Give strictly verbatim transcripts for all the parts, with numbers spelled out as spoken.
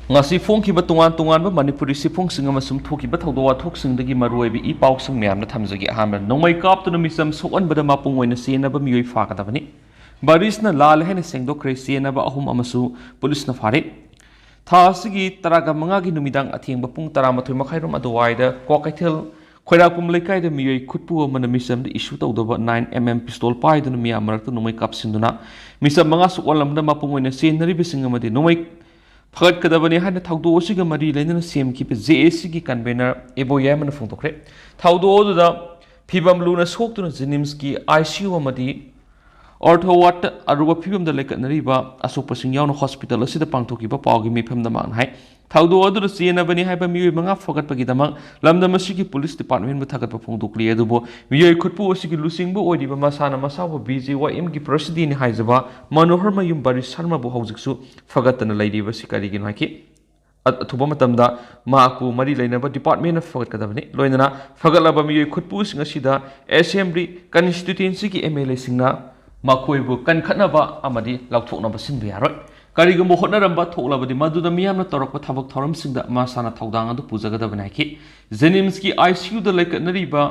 ꯉꯁꯤ ꯐꯣꯡꯈꯤꯕ ꯇꯣꯉꯥꯟ ꯇꯣꯉꯥꯟꯕ ꯃꯅꯤꯄꯨꯔꯤ ꯁꯤꯐꯣꯡꯁꯤꯡ ꯑꯃꯁꯨꯡ ꯊꯣꯛꯈꯤꯕ ꯊꯧꯗꯣꯛ ꯋꯥꯊꯣꯛꯁꯤꯡꯗꯒꯤ ꯃꯔꯨꯑꯣꯏꯕ ꯏ ꯄꯥꯎꯁꯤꯡ ꯃꯌꯥꯝꯅ ꯊꯝꯖꯒꯦ꯫ ꯑꯍꯥꯟꯕꯗ, ꯅꯣꯡꯃꯩ ꯀꯥꯞꯇꯨꯅ ꯃꯤꯆꯝ ꯁꯣꯛꯍꯟꯕꯗ ꯃꯄꯨꯡ ꯑꯣꯏꯅ ꯆꯦꯟꯅꯕ ꯃꯤꯑꯣꯏ ꯐꯥꯒꯗꯕꯅꯤ꯫ ꯕꯥꯔꯤꯁꯅ ꯂꯥꯜꯂꯦ ꯍꯥꯏꯅ ꯁꯦꯡꯗꯣꯛꯈ꯭ꯔꯦ꯫ ꯆꯦꯟꯅꯕ ꯑꯍꯨꯝ ꯑꯃꯁꯨ ꯄꯨꯂꯤꯁꯅ ꯐꯥꯔꯦ꯫ ꯊꯥ ꯑꯁꯤꯒꯤ ꯇꯔꯥꯒ ꯃꯉꯥꯒꯤ ꯅꯨꯃꯤꯗꯥꯡ ꯑꯊꯦꯡꯕ ꯄꯨꯡ ꯇꯔꯥꯃꯥꯊꯣꯏ ꯃꯈꯥꯏꯔꯣꯝ ꯑꯗꯨꯋꯥꯏꯗ ꯀ꯭ꯋꯥꯀꯩꯊꯦꯜ ꯈꯣꯏꯔꯥꯛꯄꯨꯝ ꯂꯩꯀꯥꯏꯗ ꯃꯤꯑꯣꯏ ꯈꯨꯠꯄꯨ ꯑꯃꯅ ꯃꯤꯆꯝꯗ ꯏꯁꯨ ꯇꯧꯗꯕ ꯅꯥꯏꯟ ꯑꯦꯝ ꯑꯦꯝ ꯄꯤꯁꯇꯣꯜ ꯄꯥꯏꯗꯨꯅ ꯃꯤꯌꯥꯝ ꯃꯔꯛꯇ ꯅꯣꯡꯃꯩ ꯀꯥꯞꯁꯤꯟꯗꯨꯅ ꯃꯤꯆꯝ ꯃꯉꯥ ꯁꯣꯛꯍꯜꯂꯝꯕꯗ ꯃꯄꯨꯡ ꯑꯣꯏꯅ ꯆꯦꯟꯅꯔꯤꯕꯁꯤꯡ ꯑꯃꯗꯤ ꯅꯣꯡꯃꯩ ꯐꯒꯠꯀꯗꯕꯅꯤ ꯍꯥꯏꯅ ꯊꯧꯗꯣꯛ ꯑꯁꯤꯒ ꯃꯔꯤ ꯂꯩꯅꯅ ꯁꯦꯝꯈꯤꯕ ꯖꯦ ꯑꯦ ꯁꯤꯒꯤ ꯀꯟꯚꯦꯅꯔ ꯏꯕꯣ ꯌꯥꯏꯃꯅ ꯐꯣꯡꯗꯣꯛꯈ꯭ꯔꯦ꯫ ꯊꯧꯗꯣꯛ ꯑꯗꯨꯗ ꯐꯤꯕꯝ ꯂꯨꯅ ꯁꯣꯛꯇꯨꯅ ꯖꯦꯅꯤꯝꯁꯀꯤ ꯑꯥꯏ ꯁꯤ ꯌꯨ ꯑꯃꯗꯤ ꯑꯣꯔꯊꯣ ꯋꯥꯔꯗꯇ ꯑꯔꯨꯕ ꯐꯤꯕꯝꯗ ꯂꯩꯈꯠꯅꯔꯤꯕ ꯑꯁꯣꯛꯄꯁꯤꯡ ꯌꯥꯎꯅ ꯍꯣꯁꯄꯤꯇꯥꯜ ꯑꯁꯤꯗ ꯄꯥꯡꯊꯣꯛꯈꯤꯕ ꯄꯥꯎꯒꯤ ꯃꯤꯐꯝꯗ ꯃꯍꯥꯛꯅ ꯍꯥꯏ, ꯊꯧꯗꯣꯛ ꯑꯗꯨꯗ ꯆꯦꯟꯅꯕꯅꯤ ꯍꯥꯏꯕ ꯃꯤꯑꯣꯏ ꯃꯉꯥ ꯐꯒꯠꯄꯒꯤꯗꯃꯛ ꯂꯝꯗꯝ ꯑꯁꯤꯒꯤ ꯄꯨꯂꯤꯁ ꯗꯤꯄꯥꯔꯠꯃꯦꯟꯕꯨ ꯊꯥꯒꯠꯄ ꯐꯣꯡꯗꯣꯛꯂꯤ꯫ ꯑꯗꯨꯕꯨ ꯃꯤꯑꯣꯏ ꯈꯨꯠꯄꯨ ꯑꯁꯤꯒꯤ ꯂꯨꯆꯤꯡꯕ ꯑꯣꯏꯔꯤꯕ ꯃꯁꯥꯅ ꯃꯁꯥꯕꯨ ꯕꯤ ꯖꯦ ꯋꯥꯏ ꯑꯦꯝꯒꯤ ꯄ꯭ꯔꯁꯤꯗꯦꯟꯠꯅꯤ ꯍꯥꯏꯖꯕ ꯃꯅꯣꯍꯔꯃꯌꯨꯝ ꯕꯔꯤꯁ ꯁꯔꯃꯕꯨ ꯍꯧꯖꯤꯛꯁꯨ ꯐꯒꯠꯇꯅ ꯂꯩꯔꯤꯕꯁꯤ ꯀꯔꯤꯒꯤꯅꯣ ꯍꯥꯏꯈꯤ꯫ ꯑ-, ꯑꯊꯨꯕ ꯃꯇꯝꯗ ꯃꯍꯥꯛꯄꯨ ꯃꯔꯤ ꯂꯩꯅꯕ ꯗꯤꯄꯥꯔꯠꯃꯦꯟꯅ ꯐꯒꯠꯀꯗꯕꯅꯤ꯫ ꯂꯣꯏꯅꯅ ꯐꯒꯠꯂꯕ ꯃꯤꯑꯣꯏ ꯈꯨꯠꯄꯨꯁꯤꯡ ꯑꯁꯤꯗ ꯑꯦꯁꯦꯝꯕ꯭ꯂꯤ ꯀꯟꯁꯇꯤꯇ꯭ꯌꯨꯟꯁꯤꯒꯤ ꯑꯦꯝ ꯑꯦꯜ ꯑꯦꯁꯤꯡꯅ ꯃꯈꯣꯏꯕꯨ ꯀꯟꯈꯠꯅꯕ ꯑꯃꯗꯤ ꯂꯥꯎꯊꯣꯛꯅꯕ ꯁꯤꯟꯕ ꯌꯥꯔꯣꯏ꯫ ꯀꯔꯤꯒꯨꯝꯕ ꯍꯣꯠꯅꯔꯝꯕ ꯊꯣꯛꯂꯕꯗꯤ ꯃꯗꯨꯗ ꯃꯤꯌꯥꯝꯅ ꯇꯧꯔꯛꯄ ꯊꯕꯛ ꯊꯧꯔꯝꯁꯤꯡꯗ ꯃꯁꯥꯅ ꯊꯧꯗꯥꯡ ꯑꯗꯨ ꯄꯨꯖꯒꯗꯕꯅꯤ ꯍꯥꯏꯈꯤ꯫ ꯖꯦꯅꯤꯝꯁꯀꯤ ꯑꯥꯏ ꯁꯤ ꯌꯨꯗ ꯂꯩꯈꯠꯅꯔꯤꯕ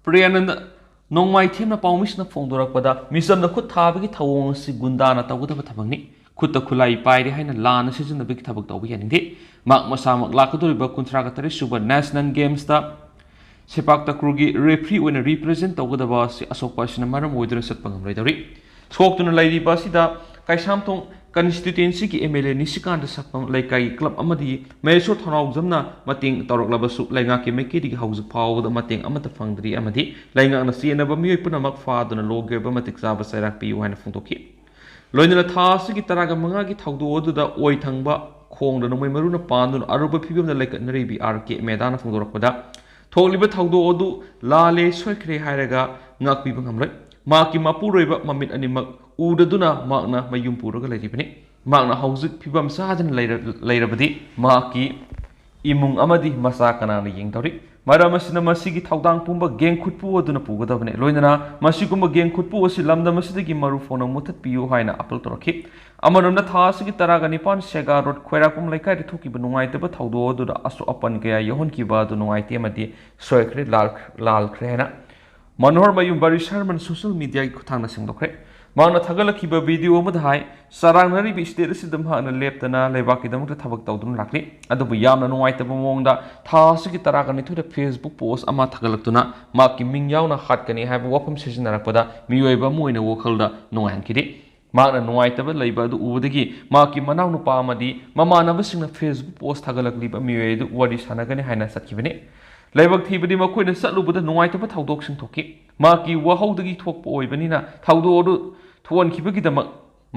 ꯄ꯭ꯔꯤꯌꯥꯅꯟꯗ ꯅꯣꯡꯃꯥꯏꯊꯦꯝꯅ ꯄꯥꯎꯃꯤꯁꯤꯡꯅ ꯐꯣꯡꯗꯣꯔꯛꯄꯗ ꯃꯤꯆꯝꯗ ꯈꯨꯠ ꯊꯥꯕꯒꯤ ꯊꯧꯑꯣꯡ ꯑꯁꯤ ꯒꯨꯟꯗꯥꯅ ꯇꯧꯒꯗꯕ ꯊꯕꯛꯅꯤ꯫ ꯈꯨꯠꯇ ꯈꯨꯠꯂꯥꯏ ꯄꯥꯏꯔꯦ ꯍꯥꯏꯅ ꯂꯥꯟꯅ ꯁꯤꯖꯤꯟꯅꯕꯒꯤ ꯊꯕꯛ ꯇꯧꯕ ꯌꯥꯅꯤꯡꯗꯦ꯫ ꯃꯍꯥꯛ ꯃꯁꯥꯃꯛ ꯂꯥꯛꯀꯗꯧꯔꯤꯕ ꯀꯨꯟꯊ꯭ꯔꯥꯒ ꯇꯔꯦꯠ ꯁꯨꯕ ꯅꯦꯁꯅꯦꯜ ꯒꯦꯝꯁꯇ ꯁꯦꯄꯥꯛ ꯇꯀ꯭ꯔꯨꯒꯤ ꯔꯦꯐ꯭ꯔꯤ ꯑꯣꯏꯅ ꯔꯤꯄ꯭ꯔꯖꯦꯟ ꯇꯧꯒꯗꯕ ꯑꯁꯤ ꯑꯁꯣꯛꯄ ꯑꯁꯤꯅ ꯃꯔꯝ ꯑꯣꯏꯗꯨꯅ ꯆꯠꯄ ꯉꯝꯂꯣꯏꯗꯧꯔꯤ꯫ ꯁꯣꯛꯇꯨꯅ ꯂꯩꯔꯤꯕ ꯑꯁꯤꯗ ꯀꯩꯁꯥꯝꯊꯣꯡ ꯀꯟꯁꯇꯤꯇ꯭ꯌꯨꯟꯁꯤꯒꯤ ꯑꯦꯝ ꯑꯦꯜ ꯑꯦ ꯅꯤꯁꯤꯀꯥꯟꯇ ꯁꯛꯄꯝ ꯂꯩꯀꯥꯏꯒꯤ ꯀ꯭ꯂꯕ ꯑꯃꯗꯤ ꯃꯍꯦꯁꯣꯔ ꯊꯣꯡꯅꯥꯎꯖꯝꯅ ꯃꯇꯦꯡ ꯇꯧꯔꯛꯂꯕꯁꯨ ꯂꯩꯉꯥꯛꯀꯤ ꯃꯥꯏꯀꯩꯗꯒꯤ ꯍꯧꯖꯤꯛ ꯐꯥꯎꯕꯗ ꯃꯇꯦꯡ ꯑꯃꯠꯇ ꯐꯪꯗ꯭ꯔꯤ ꯑꯃꯗꯤ ꯂꯩꯉꯥꯛꯅ ꯆꯦꯟꯅꯕ ꯃꯤꯑꯣꯏ ꯄꯨꯝꯅꯃꯛ ꯐꯥꯗꯨꯅ ꯂꯣꯒꯤ ꯑꯣꯏꯕ ꯃꯇꯤꯛ ꯆꯥꯕ ꯆꯩꯔꯥꯛ ꯄꯤꯌꯨ ꯍꯥꯏꯅ ꯐꯣꯡꯗꯣꯛꯈꯤ꯫ ꯂꯣꯏꯅꯅ ꯊꯥ ꯑꯁꯤꯒꯤ ꯇꯔꯥꯒ ꯃꯉꯥꯒꯤ ꯊꯧꯗꯣꯛ ꯑꯗꯨꯗ ꯑꯣꯏ ꯊꯪꯕ ꯈꯣꯡꯗ ꯅꯣꯡꯃꯩ ꯃꯔꯨꯅ ꯄꯥꯟꯗꯨꯅ ꯑꯔꯨꯕ ꯐꯤꯕꯝꯗ ꯂꯩꯈꯠꯅꯔꯤꯕꯤ ꯑꯥꯔ ꯀꯦ ꯃꯦꯗꯥꯅ ꯐꯣꯡꯗꯣꯔꯛꯄꯗ, ꯊꯣꯛꯂꯤꯕ ꯊꯧꯗꯣꯛ ꯑꯗꯨ ꯂꯥꯜꯂꯦ, ꯁꯣꯏꯈ꯭ꯔꯦ ꯍꯥꯏꯔꯒ ꯉꯥꯛꯄꯤꯕ ꯉꯝꯂꯣꯏ꯫ ꯃꯍꯥꯛꯀꯤ ꯃꯄꯨꯔꯣꯏꯕ ꯃꯃꯤꯠ ꯑꯅꯤꯃꯛ ꯎꯗꯗꯨꯅ ꯃꯍꯥꯛꯅ ꯃꯌꯨꯝ ꯄꯨꯔꯒ ꯂꯩꯔꯤꯕꯅꯤ꯫ ꯃꯍꯥꯛꯅ ꯍꯧꯖꯤꯛ ꯐꯤꯕꯝ ꯆꯥꯗꯅ ꯂꯩꯔ-, ꯂꯩꯔꯕꯗꯤ ꯃꯍꯥꯛꯀꯤ ꯏꯃꯨꯡ ꯑꯃꯗꯤ ꯃꯆꯥ ꯀꯅꯥꯅ ꯌꯦꯡꯗꯧꯔꯤ? ꯃꯔꯝ ꯑꯁꯤꯅ ꯃꯁꯤꯒꯤ ꯊꯧꯗꯥꯡ ꯄꯨꯝꯕ ꯒꯦꯡ ꯈꯨꯠꯄꯨ ꯑꯗꯨꯅ ꯄꯨꯒꯗꯕꯅꯤ꯫ ꯂꯣꯏꯅꯅ ꯃꯁꯤꯒꯨꯝꯕ ꯒꯦꯡ ꯈꯨꯠꯄꯨ ꯑꯁꯤ ꯂꯝꯗꯝ ꯑꯁꯤꯗꯒꯤ ꯃꯔꯨ ꯐꯥꯎꯅ ꯃꯨꯊꯠꯄꯤꯌꯨ ꯍꯥꯏꯅ ꯑꯥꯄꯤꯜ ꯇꯧꯔꯛꯈꯤ꯫ ꯑꯃꯔꯣꯝꯗ, ꯊꯥ ꯑꯁꯤꯒꯤ ꯇꯔꯥꯒ ꯅꯤꯄꯥꯟ ꯁꯦꯒꯥ ꯔꯣꯗ ꯈ꯭ꯋꯥꯏꯔꯥꯛꯄꯝ ꯂꯩꯀꯥꯏꯗ ꯊꯣꯛꯈꯤꯕ ꯅꯨꯡꯉꯥꯏꯇꯕ ꯊꯧꯗꯣꯛ ꯑꯗꯨꯗ ꯑꯁꯣꯛ ꯑꯄꯟ ꯀꯌꯥ ꯌꯥꯎꯍꯟꯈꯤꯕ ꯑꯗꯨ ꯅꯨꯡꯉꯥꯏꯇꯦ ꯑꯃꯗꯤ ꯁꯣꯏꯈ꯭ꯔꯦ, ꯂꯥꯜ-, ꯂꯥꯜꯈ꯭ꯔꯦ ꯍꯥꯏꯅ ꯃꯅꯣꯍꯔ ꯃꯌꯨꯝ ꯕꯔꯤ ꯁꯔꯃꯟ ꯁꯣꯁꯤꯌꯦꯜ ꯃꯤꯗꯤꯌꯥꯒꯤ ꯈꯨꯠꯊꯥꯡꯗ ꯁꯦꯡꯗꯣꯛꯈ꯭ꯔꯦ꯫ ꯃꯍꯥꯛꯅ ꯊꯥꯒꯠꯂꯛꯈꯤꯕ ꯚꯤꯗꯤꯑꯣ ꯑꯃꯗ ꯍꯥꯏ, ꯆꯔꯥꯡꯅꯔꯤꯕ ꯁ꯭ꯇꯦꯠ ꯑꯁꯤꯗ ꯃꯍꯥꯛꯅ ꯂꯦꯞꯇꯅ ꯂꯩꯕꯥꯛꯀꯤꯗꯃꯛꯇ ꯊꯕꯛ ꯇꯧꯗꯨꯅ ꯂꯥꯛꯂꯤ꯫ ꯑꯗꯨꯕꯨ ꯌꯥꯝꯅ ꯅꯨꯡꯉꯥꯏꯇꯕ ꯃꯑꯣꯡꯗ ꯊꯥ ꯑꯁꯤꯒꯤ ꯇꯔꯥꯒ ꯅꯤꯊꯣꯏꯗ Facebook ꯄꯣꯁ ꯑꯃ ꯊꯥꯒꯠꯂꯛꯇꯨꯅ ꯃꯍꯥꯛꯀꯤ ꯃꯤꯡ ꯌꯥꯎꯅ ꯍꯥꯠꯀꯅꯤ ꯍꯥꯏꯕ ꯋꯥꯐꯝ ꯁꯤꯖꯤꯟꯅꯔꯛꯄꯗ ꯃꯤꯑꯣꯏꯕ ꯑꯃ ꯑꯣꯏꯅ ꯋꯥꯈꯜꯗ ꯅꯨꯡꯉꯥꯏꯍꯟꯈꯤꯗꯦ꯫ ꯃꯍꯥꯛꯅ ꯅꯨꯡꯉꯥꯏꯇꯕ ꯂꯩꯕ ꯑꯗꯨ ꯎꯕꯗꯒꯤ ꯃꯍꯥꯛꯀꯤ ꯃꯅꯥꯎꯅꯨꯄꯥ ꯑꯃꯗꯤ ꯃꯃꯥꯟꯅꯕꯁꯤꯡꯅ Facebook ꯄꯣꯁ ꯊꯥꯒꯠꯂꯛꯂꯤꯕ ꯃꯤꯑꯣꯏ ꯑꯗꯨ ꯋꯥꯔꯤ ꯁꯥꯟꯅꯒꯅꯤ ꯍꯥꯏꯅ ꯆꯠꯈꯤꯕꯅꯤ꯫ ꯂꯥꯏꯕꯛ ꯊꯤꯕꯗꯤ ꯃꯈꯣꯏꯅ ꯆꯠꯂꯨꯕꯗ ꯅꯨꯡꯉꯥꯏꯇꯕ ꯊꯧꯗꯣꯛꯁꯤꯡ ꯊꯣꯛꯈꯤ꯫ ꯃꯍꯥꯛꯀꯤ ꯋꯥꯍꯧꯗꯒꯤ ꯊꯣꯛꯄ ꯑꯣꯏꯕꯅꯤꯅ ꯊꯧꯗꯣꯛ ꯑꯗꯨ ꯊꯣꯛꯍꯟꯈꯤꯕꯒꯤꯗꯃꯛ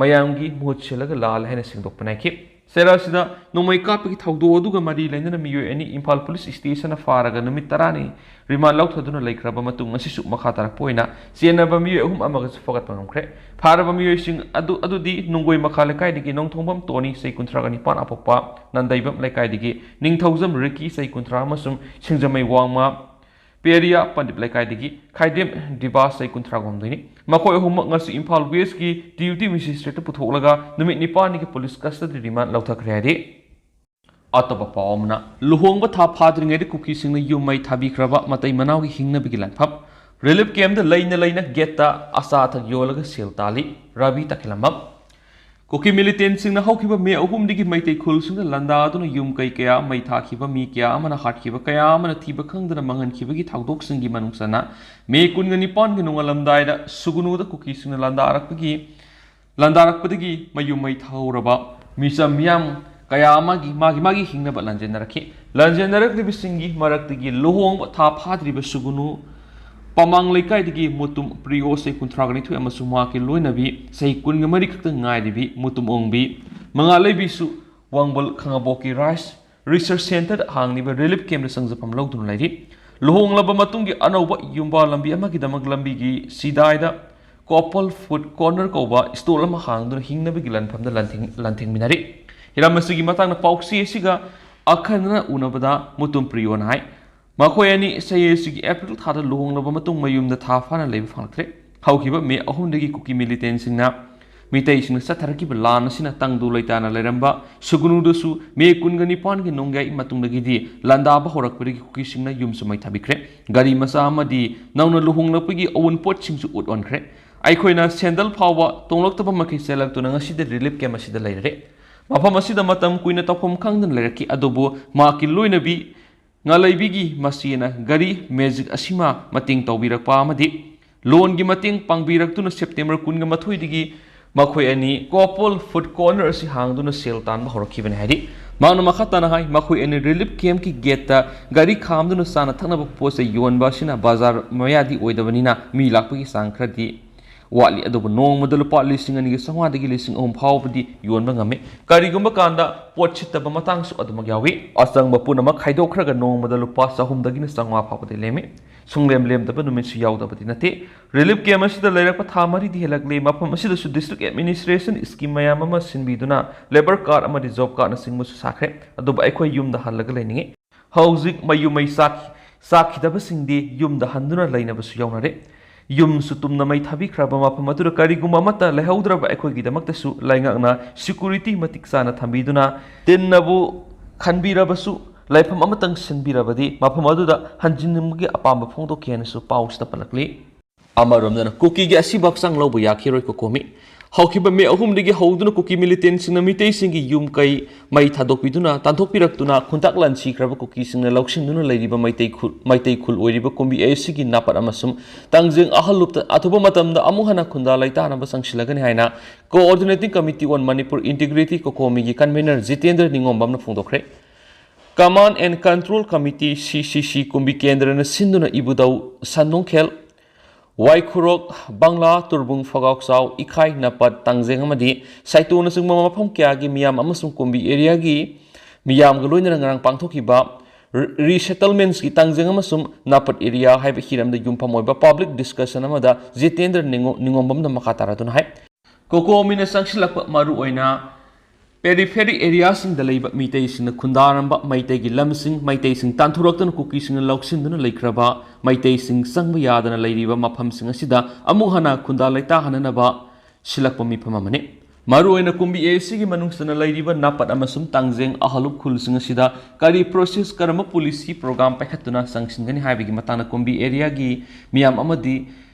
ꯃꯌꯥꯝꯒꯤ ꯃꯍꯨꯠ ꯁꯤꯜꯂꯒ ꯂꯥꯜꯂꯦ ꯍꯥꯏꯅ ꯁꯦꯡꯗꯣꯛꯄ ꯅꯥꯏꯈꯤ꯫ ꯁꯦꯔꯥꯁꯤꯗ ꯅꯣꯡꯃꯩ ꯀꯥꯞꯄꯒꯤ ꯊꯧꯗꯣꯛ ꯑꯗꯨꯒ ꯃꯔꯤ ꯂꯩꯅꯅ ꯃꯤꯑꯣꯏ ꯑꯅꯤ ꯏꯝꯐꯥꯜ ꯄꯨꯂꯤꯁ ꯁ꯭ꯇꯦꯁꯟꯅ ꯐꯥꯔꯒ ꯅꯨꯃꯤꯠ ꯇꯔꯥꯅꯤ ꯔꯤꯃꯥꯟ ꯂꯧꯊꯗꯨꯅ ꯂꯩꯈ꯭ꯔꯕ ꯃꯇꯨꯡ, ꯉꯁꯤꯁꯨ ꯃꯈꯥ ꯇꯥꯔꯛꯄ ꯑꯣꯏꯅ ꯆꯦꯟꯅꯕ ꯃꯤꯑꯣꯏ ꯑꯍꯨꯝ ꯑꯃꯒꯁꯨ ꯐꯥꯒꯠꯄ ꯉꯝꯈ꯭ꯔꯦ꯫ ꯐꯥꯔꯕ ꯃꯤꯑꯣꯏꯁꯤꯡ ꯑꯗꯨ, ꯑꯗꯨꯗꯤ ꯅꯨꯡꯒꯣꯏ ꯃꯈꯥ ꯂꯩꯀꯥꯏꯗꯒꯤ ꯅꯣꯡꯊꯣꯡꯕꯝ ꯇꯣꯅꯤ, ꯆꯍꯤ ꯀꯨꯟꯊ꯭ꯔꯥꯒ ꯅꯤꯄꯥꯟ, ꯑꯄꯣꯛꯄ ꯅꯟꯗꯩꯕꯝ ꯂꯩꯀꯥꯏꯗꯒꯤ ꯅꯤꯡꯊꯧꯖꯝ ꯔꯤꯀꯤ, ꯆꯍꯤ ꯀꯨꯟꯊ꯭ꯔꯥ, ꯑꯃꯁꯨꯡ ꯁꯤꯡꯖꯃꯩ ꯋꯥꯡꯃ ꯄꯦꯔꯤꯌꯥ ꯄꯟꯗꯤꯞ ꯂꯩꯀꯥꯏꯗꯒꯤ ꯈꯥꯏꯗꯦꯝ ꯗꯤꯕꯥꯁ, ꯆꯍꯤ ꯀꯨꯟꯊ꯭ꯔꯥ ꯍꯨꯝꯗꯣꯏꯅꯤ꯫ ꯃꯈꯣꯏ ꯑꯍꯨꯝꯃꯛ ꯉꯁꯤ ꯏꯝꯐꯥꯜ ꯋꯦꯁꯀꯤ ꯗꯤꯄ꯭ꯌꯨꯇꯤ ꯃꯦꯖꯤꯁꯇ꯭ꯔꯦꯠꯇ ꯄꯨꯊꯣꯛꯂꯒ ꯅꯨꯃꯤꯠ ꯅꯤꯄꯥꯟꯅꯤꯒꯤ ꯄꯨꯂꯤꯁ ꯀꯁꯇꯗꯤ ꯔꯤꯃꯥꯟ ꯂꯧꯊꯈ꯭ꯔꯦ ꯍꯥꯏꯔꯤ꯫ ꯑꯇꯣꯞꯄ ꯄꯥꯎ ꯑꯃꯅ, ꯂꯨꯍꯣꯡꯕ ꯊꯥ ꯐꯥꯗ꯭ꯔꯤꯉꯩꯗ ꯀꯨꯀꯤꯁꯤꯡꯅ ꯌꯨꯝ ꯃꯩ ꯊꯥꯕꯤꯈ꯭ꯔꯕ ꯃꯇꯩ ꯃꯅꯥꯎꯒꯤ ꯍꯤꯡꯅꯕꯒꯤ ꯂꯥꯟꯐꯝ꯫ ꯔꯤꯂꯤꯐ ꯀꯦꯝꯞꯇ ꯂꯩꯅ ꯂꯩꯅ ꯒꯦꯠꯇ ꯑꯆꯥ ꯑꯊꯛ ꯌꯣꯜꯂꯒ ꯁꯦꯜ ꯇꯥꯜꯂꯤ꯫ ꯔꯥꯕꯤ ꯇꯈꯦꯂꯝꯕꯝ꯫ ꯀꯨꯀꯤ ꯃꯤꯂꯤꯇꯦꯟꯁꯤꯡꯅ ꯍꯧꯈꯤꯕ ꯃꯦ ꯑꯍꯨꯝꯗꯒꯤ ꯃꯩꯇꯩ ꯈꯨꯜꯁꯤꯡꯗ ꯂꯥꯟꯗꯥꯗꯨꯅ ꯌꯨꯝ ꯀꯩ ꯀꯌꯥ ꯃꯩ ꯊꯥꯈꯤꯕ, ꯃꯤ ꯀꯌꯥ ꯑꯃꯅ ꯍꯥꯠꯈꯤꯕ, ꯀꯌꯥ ꯑꯃꯅ ꯊꯤꯕ ꯈꯪꯗꯅ ꯃꯥꯡꯍꯟꯈꯤꯕꯒꯤ ꯊꯧꯗꯣꯛꯁꯤꯡꯒꯤ ꯃꯅꯨꯡ ꯆꯟꯅ ꯃꯦ ꯀꯨꯟꯒ ꯅꯤꯄꯥꯟꯒꯤ ꯅꯣꯡꯉꯥꯜꯂꯝꯗꯥꯏꯗ ꯁꯨꯒꯅꯨꯗ ꯀꯨꯀꯤꯁꯤꯡꯅ ꯂꯥꯟꯗꯥꯔꯛꯄꯒꯤ ꯂꯥꯟꯗꯥꯔꯛꯄꯗꯒꯤ ꯃꯌꯨꯝ ꯃꯩ ꯊꯥꯍꯧꯔꯕ ꯃꯤꯆꯝ ꯃꯤꯌꯥꯝ ꯀꯌꯥ ꯑꯃꯒꯤ ꯃꯥꯒꯤ ꯃꯥꯒꯤ ꯍꯤꯡꯅꯕ ꯂꯥꯟꯖꯦꯟꯅꯔꯛꯈꯤ꯫ ꯂꯥꯟꯖꯦꯟꯅꯔꯛꯂꯤꯕꯁꯤꯡꯒꯤ ꯃꯔꯛꯇꯒꯤ ꯂꯨꯍꯣꯡꯕ ꯊꯥ ꯐꯥꯗ꯭ꯔꯤꯕ ꯁꯨꯒꯨꯅꯨ ꯄꯃꯥꯡ ꯂꯩꯀꯥꯏꯗꯒꯤ ꯃꯨꯇꯨꯝ ꯄ꯭ꯔꯤꯌꯣ, ꯆꯍꯤ ꯀꯨꯟꯊ꯭ꯔꯥꯒ ꯅꯤꯊꯣꯏ, ꯑꯃꯁꯨꯡ ꯃꯍꯥꯛꯀꯤ ꯂꯣꯏꯅꯕꯤ, ꯆꯍꯤ ꯀꯨꯟꯒ ꯃꯔꯤ ꯈꯛꯇ ꯉꯥꯏꯔꯤꯕꯤ ꯃꯨꯇꯨꯝ ꯑꯣꯡꯕꯤ ꯃꯉꯥꯜꯂꯩꯕꯤꯁꯨ ꯋꯥꯡꯕꯜ ꯈꯥꯉꯕꯣꯛꯀꯤ ꯔꯥꯏꯁ ꯔꯤꯁꯔꯁ ꯁꯦꯟꯇꯔꯗ ꯍꯥꯡꯂꯤꯕ ꯔꯤꯂꯤꯐ ꯀꯦꯝꯞꯇ ꯆꯪꯖꯐꯝ ꯂꯧꯗꯨꯅ ꯂꯩꯔꯤ꯫ ꯂꯨꯍꯣꯡꯂꯕ ꯃꯇꯨꯡꯒꯤ ꯑꯅꯧꯕ ꯌꯨꯝꯕꯥꯜ ꯂꯝꯕꯤ ꯑꯃꯒꯤꯗꯃꯛ ꯂꯝꯕꯤꯒꯤ ꯁꯤꯗꯥꯏꯗ ꯀꯣꯄꯜ ꯐꯨꯗ ꯀꯣꯔꯅꯔ ꯀꯧꯕ ꯁ꯭ꯇꯣꯜ ꯑꯃ ꯍꯥꯡꯗꯨꯅ ꯍꯤꯡꯅꯕꯒꯤ ꯂꯥꯟꯐꯝꯗ ꯂꯥꯟꯊꯦꯡ-, ꯂꯥꯟꯊꯦꯡꯃꯤꯟꯅꯔꯤ꯫ ꯍꯤꯔꯝ ꯑꯁꯤꯒꯤ ꯃꯇꯥꯡꯗ ꯄꯥꯎꯆꯦ ꯑꯁꯤꯒ ꯑꯈꯟꯅꯅ ꯎꯅꯕꯗ ꯃꯨꯇꯨꯝ ꯄ꯭ꯔꯤꯌꯣꯅ ꯍꯥꯏ, ꯃꯈꯣꯏ ꯑꯅꯤ ꯆꯍꯤ ꯑꯁꯤꯒꯤ ꯑꯦꯄ꯭ꯔꯤꯜ ꯊꯥꯗ ꯂꯨꯍꯣꯡꯂꯕ ꯃꯇꯨꯡ ꯃꯌꯨꯝꯗ ꯊꯥ ꯐꯥꯅ ꯂꯩꯕ ꯐꯪꯂꯛꯇ꯭ꯔꯦ꯫ ꯍꯧꯈꯤꯕ ꯃꯦ ꯑꯍꯨꯝꯗꯒꯤ ꯀꯨꯀꯤ ꯃꯤꯂꯤꯇꯦꯟꯁꯤꯡꯅ ꯃꯤꯇꯩꯁꯤꯡꯅ ꯆꯠꯊꯔꯛꯈꯤꯕ ꯂꯥꯟ ꯑꯁꯤꯅ ꯇꯪꯗꯨ ꯂꯩꯇꯥꯅ ꯂꯩꯔꯝꯕ ꯁꯨꯒꯅꯨꯗꯁꯨ ꯃꯦ ꯀꯨꯟꯒ ꯅꯤꯄꯥꯟꯒꯤ ꯅꯣꯡꯌꯥꯏ ꯃꯇꯨꯡꯗꯒꯤꯗꯤ ꯂꯥꯟꯗꯥꯕ ꯍꯧꯔꯛꯄꯗꯒꯤ ꯀꯨꯀꯤꯁꯤꯡꯅ ꯌꯨꯝꯁꯨ ꯃꯩ ꯊꯥꯕꯤꯈ꯭ꯔꯦ꯫ ꯒꯥꯔꯤ ꯃꯆꯥ ꯑꯃꯗꯤ ꯅꯧꯅ ꯂꯨꯍꯣꯡꯂꯛꯄꯒꯤ ꯑꯋꯨꯟꯄꯣꯠꯁꯤꯡꯁꯨ ꯎꯠꯍꯟꯈ꯭ꯔꯦ꯫ ꯑꯩꯈꯣꯏꯅ ꯁꯦꯟꯗꯜ ꯐꯥꯎꯕ ꯇꯣꯡꯂꯛꯇꯕ ꯃꯈꯩ ꯆꯦꯜꯂꯛꯇꯨꯅ ꯉꯁꯤꯗꯤ ꯔꯤꯂꯤꯐ ꯀꯦꯝ ꯑꯁꯤꯗ ꯂꯩꯔꯦ꯫ ꯃꯐꯝ ꯑꯁꯤꯗ ꯃꯇꯝ ꯀꯨꯏꯅ ꯇꯧꯐꯝ ꯈꯪꯗꯅ ꯂꯩꯔꯛꯈꯤ, ꯑꯗꯨꯕꯨ ꯃꯍꯥꯛꯀꯤ ꯂꯣꯏꯅꯕꯤ ꯉꯥꯂꯩꯕꯤꯒꯤ ꯃꯆꯦꯅ ꯒꯥꯔꯤ ꯃꯦꯖꯤꯛ ꯑꯁꯤꯃ ꯃꯇꯦꯡ ꯇꯧꯕꯤꯔꯛꯄ ꯑꯃꯗꯤ ꯂꯣꯟꯒꯤ ꯃꯇꯦꯡ ꯄꯥꯡꯕꯤꯔꯛꯇꯨꯅ ꯁꯦꯞꯇꯦꯝꯕꯔ ꯀꯨꯟꯒ ꯃꯥꯊꯣꯏꯗꯒꯤ ꯃꯈꯣꯏ ꯑꯅꯤ ꯀꯣꯄꯣꯜ ꯐꯨꯗ ꯀꯣꯔꯅꯔ ꯑꯁꯤ ꯍꯥꯡꯗꯨꯅ ꯁꯦꯜ ꯇꯥꯟꯕ ꯍꯧꯔꯛꯈꯤꯕꯅꯤ ꯍꯥꯏꯔꯤ꯫ ꯃꯍꯥꯛꯅ ꯃꯈꯥ ꯇꯥꯅ ꯍꯥꯏ, ꯃꯈꯣꯏ ꯑꯅꯤ ꯔꯤꯂꯤꯐ ꯀꯦꯝꯞꯀꯤ ꯒꯦꯠꯇ ꯒꯥꯔꯤ ꯈꯥꯝꯗꯨꯅ ꯆꯥꯅ ꯊꯛꯅꯕ ꯄꯣꯠ ꯆꯩ ꯌꯣꯟꯕ ꯑꯁꯤꯅ ꯕꯖꯥꯔ ꯃꯌꯥꯗꯤ ꯑꯣꯏꯗꯕꯅꯤꯅ ꯃꯤ ꯂꯥꯛꯄꯒꯤ ꯆꯥꯡ ꯈꯔꯗꯤ ꯋꯥꯠꯂꯤ, ꯑꯗꯨꯕꯨ ꯅꯣꯡꯃꯗ ꯂꯨꯄꯥ ꯂꯤꯁꯤꯡ ꯑꯅꯤꯒ ꯆꯥꯝꯃꯉꯥꯗꯒꯤ ꯂꯤꯁꯤꯡ ꯑꯍꯨꯝ ꯐꯥꯎꯕꯗꯤ ꯌꯣꯟꯕ ꯉꯝꯃꯤ꯫ ꯀꯔꯤꯒꯨꯝꯕ ꯀꯥꯟꯗ ꯄꯣꯠ ꯁꯤꯠꯇꯕ ꯃꯇꯥꯡꯁꯨ ꯑꯗꯨꯃꯛ ꯌꯥꯎꯏ꯫ ꯑꯆꯪꯕ ꯄꯨꯝꯅꯃꯛ ꯈꯥꯏꯗꯣꯛꯈ꯭ꯔꯒ ꯅꯣꯡꯃꯗ ꯂꯨꯄꯥ ꯆꯍꯨꯝꯗꯒꯤꯅ ꯆꯥꯝꯃꯉꯥ ꯐꯥꯎꯕꯗꯤ ꯂꯦꯝꯃꯤ꯫ ꯁꯨꯡꯂꯦꯝ ꯂꯦꯝꯗꯕ ꯅꯨꯃꯤꯠꯁꯨ ꯌꯥꯎꯗꯕꯗꯤ ꯅꯠꯇꯦ꯫ ꯔꯤꯂꯤꯐ ꯀꯦꯝꯞ ꯑꯁꯤꯗ ꯂꯩꯔꯛꯄ ꯊꯥ ꯃꯔꯤꯗꯤ ꯍꯦꯜꯂꯛꯂꯦ꯫ ꯃꯐꯝ ꯑꯁꯤꯗꯁꯨ ꯗꯤꯁꯇ꯭ꯔꯤꯛ ꯑꯦꯗꯃꯤꯅꯤꯁꯇ꯭ꯔꯦꯁꯟ ꯁ꯭ꯀꯤꯝ ꯃꯌꯥꯝ ꯑꯃ ꯁꯤꯟꯕꯤꯗꯨꯅ ꯂꯦꯕꯔ ꯀꯥꯔꯗ ꯑꯃꯗꯤ ꯖꯣꯕ ꯀꯥꯔꯗꯅꯆꯤꯡꯕꯁꯨ ꯁꯥꯈ꯭ꯔꯦ꯫ ꯑꯗꯨꯕꯨ ꯑꯩꯈꯣꯏ ꯌꯨꯝꯗ ꯍꯜꯂꯒ ꯂꯩꯅꯤꯡꯉꯤ꯫ ꯍꯧꯖꯤꯛ ꯃꯌꯨꯝ ꯃꯩ ꯆꯥꯛ-, ꯆꯥꯛꯈꯤꯗꯕꯁꯤꯡꯗꯤ ꯌꯨꯝꯗ ꯍꯟꯗꯨꯅ ꯂꯩꯅꯕꯁꯨ ꯌꯥꯎꯅꯔꯦ꯫ ꯌꯨꯝꯁꯨ ꯇꯨꯝꯅ ꯃꯩ ꯊꯥꯕꯤꯈ꯭ꯔꯕ ꯃꯐꯝ ꯑꯗꯨꯗ ꯀꯔꯤꯒꯨꯝꯕ ꯑꯃꯠꯇ ꯂꯩꯍꯧꯗ꯭ꯔꯕ ꯑꯩꯈꯣꯏꯒꯤꯗꯃꯛꯇꯁꯨ ꯂꯩꯉꯥꯛꯅ ꯁꯦꯀ꯭ꯌꯨꯔꯤꯇꯤ ꯃꯇꯤꯛ ꯆꯥꯅ ꯊꯝꯕꯤꯗꯨꯅ ꯇꯤꯟꯅꯕꯨ ꯈꯟꯕꯤꯔꯕꯁꯨ ꯂꯩꯐꯝ ꯑꯃꯇꯪ ꯁꯤꯟꯕꯤꯔꯕꯗꯤ ꯃꯐꯝ ꯑꯗꯨꯗ ꯍꯟꯖꯤꯟꯅꯤꯡꯕꯒꯤ ꯑꯄꯥꯝꯕ ꯐꯣꯡꯗꯣꯛꯈꯤ ꯍꯥꯏꯅꯁꯨ ꯄꯥꯎꯁꯤꯗ ꯄꯜꯂꯛꯂꯤ꯫ ꯑꯃꯔꯣꯝꯗꯅ ꯀꯨꯀꯤꯒꯤ ꯑꯁꯤꯕ ꯍꯛꯆꯥꯡ ꯂꯧꯕ ꯌꯥꯈꯤꯔꯣꯏ ꯀꯣꯀꯣꯃꯤ꯫ ꯍꯧꯈꯤꯕ ꯃꯦ ꯑꯍꯨꯝꯗꯒꯤ ꯍꯧꯗꯨꯅ ꯀꯨꯀꯤ ꯃꯤꯂꯤꯇꯦꯟꯁꯤꯡꯅ ꯃꯤꯇꯩꯁꯤꯡꯒꯤ ꯌꯨꯝ ꯀꯩ ꯃꯩ ꯊꯥꯗꯣꯛꯄꯤꯗꯨꯅ ꯇꯥꯟꯊꯣꯛꯄꯤꯔꯛꯇꯨꯅ ꯈꯨꯟꯇꯥꯛ ꯂꯥꯟꯁꯤꯈ꯭ꯔꯕ ꯀꯨꯀꯤꯁꯤꯡꯅ ꯂꯧꯁꯤꯟꯗꯨꯅ ꯂꯩꯔꯤꯕ ꯃꯩꯇꯩ ꯈꯨꯜ, ꯃꯩꯇꯩ ꯈꯨꯜ ꯑꯣꯏꯔꯤꯕ ꯀꯨꯝꯕꯤ ꯑꯦ ꯁꯤꯒꯤ ꯅꯥꯄꯠ ꯑꯃꯁꯨꯡ ꯇꯥꯡꯖꯦꯡ ꯑꯍꯜꯂꯨꯞꯇ ꯑꯊꯨꯕ ꯃꯇꯝꯗ ꯑꯃꯨꯛ ꯍꯟꯅ ꯈꯨꯟꯗꯥ ꯂꯩꯇꯥꯅꯕ ꯆꯪꯁꯤꯜꯂꯒꯅꯤ ꯍꯥꯏꯅ Coordinating Committee on Manipur Integrity ꯀꯣꯀꯣꯃꯤꯒꯤ ꯀꯟꯚꯦꯅꯔ ꯖꯤꯇꯦꯟꯗ꯭ꯔ ꯅꯤꯉꯣꯝꯕꯝꯅ ꯐꯣꯡꯗꯣꯛꯈ꯭ꯔꯦ꯫ Command and Control Committee, ꯁꯤ ꯁꯤ ꯁꯤ, ꯀꯨꯝꯕꯤ ꯀꯦꯟꯗ꯭ꯔꯅ ꯁꯤꯟꯗꯨꯅ ꯏꯕꯨꯙꯧ ꯁꯟꯗꯣꯡꯈꯦꯜ, ꯋꯥꯏꯈꯨꯔꯣꯛ, ꯕꯪꯂꯥ, ꯇꯨꯔꯕꯨꯡ, ꯐꯒꯥꯎꯆꯥꯎ, ꯏꯈꯥꯏ, ꯅꯄꯠ, ꯇꯥꯡꯖꯦꯡ ꯑꯃꯗꯤ ꯁꯥꯏꯇꯣꯅꯆꯤꯡꯕ ꯃꯐꯝ ꯀꯌꯥꯒꯤ ꯃꯤꯌꯥꯝ ꯑꯃꯁꯨꯡ ꯀꯨꯝꯕꯤ ꯑꯦꯔꯤꯌꯥꯒꯤ ꯃꯤꯌꯥꯝꯒ ꯂꯣꯏꯅꯅ ꯉꯔꯥꯡ ꯄꯥꯡꯊꯣꯛꯈꯤꯕ ꯔꯤ-, ꯔꯤꯁꯦꯇꯜꯃꯦꯟꯠꯁꯀꯤ ꯇꯥꯡꯖꯦꯡ ꯑꯃꯁꯨꯡ ꯅꯥꯄꯠ ꯑꯦꯔꯤꯌꯥ ꯍꯥꯏꯕ ꯍꯤꯔꯝꯗ ꯌꯨꯝꯐꯝ ꯑꯣꯏꯕ ꯄꯕ꯭ꯂꯤꯛ ꯗꯤꯁꯀꯁꯟ ꯑꯃꯗ ꯖꯤꯇꯦꯟꯗ꯭ꯔ ꯅꯤꯉꯣ-, ꯅꯤꯉꯣꯝꯕꯝꯅ ꯃꯈꯥ ꯇꯥꯔꯗꯨꯅ ꯍꯥꯏ꯫ ꯀꯣꯀꯣꯃꯤꯅ ꯆꯪꯁꯤꯜꯂꯛꯄ ꯃꯔꯨꯑꯣꯏꯅ Periphery areaꯁꯤꯡꯗ ꯂꯩꯕ ꯃꯤꯇꯩꯁꯤꯡꯅ ꯈꯨꯟꯗꯥꯔꯝꯕ ꯃꯩꯇꯩꯒꯤ ꯂꯝꯁꯤꯡ, ꯃꯩꯇꯩꯁꯤꯡ ꯇꯥꯟꯊꯣꯔꯛꯇꯨꯅ ꯀꯨꯀꯤꯁꯤꯡꯅ ꯂꯧꯁꯤꯟꯗꯨꯅ ꯂꯩꯈ꯭ꯔꯕ, ꯃꯩꯇꯩꯁꯤꯡ ꯆꯪꯕ ꯌꯥꯗꯅ ꯂꯩꯔꯤꯕ ꯃꯐꯝꯁꯤꯡ ꯑꯁꯤꯗ ꯑꯃꯨꯛ ꯍꯟꯅ ꯈꯨꯟꯗꯥ ꯂꯩꯇꯥꯍꯟꯅꯅꯕ ꯁꯤꯜꯂꯛꯄ ꯃꯤꯐꯝ ꯑꯃꯅꯤ꯫ ꯃꯔꯨꯑꯣꯏꯅ ꯀꯨꯝꯕꯤ ꯑꯦ ꯁꯤꯒꯤ ꯃꯅꯨꯡ ꯆꯟꯅ ꯂꯩꯔꯤꯕ ꯅꯥꯄꯠ ꯑꯃꯁꯨꯡ ꯇꯥꯡꯖꯦꯡ ꯑꯍꯂꯨꯞ ꯈꯨꯜꯁꯤꯡ ꯑꯁꯤꯗ ꯀꯔꯤ process, ꯀꯔꯝꯕ policy program ꯄꯥꯏꯈꯠꯇꯨꯅ ꯆꯪꯁꯤꯟꯒꯅꯤ ꯍꯥꯏꯕꯒꯤ ꯃꯇꯥꯡꯗ ꯀꯨꯝꯕꯤ areaꯒꯤ ꯃꯤꯌꯥꯝ ꯑꯃꯗꯤ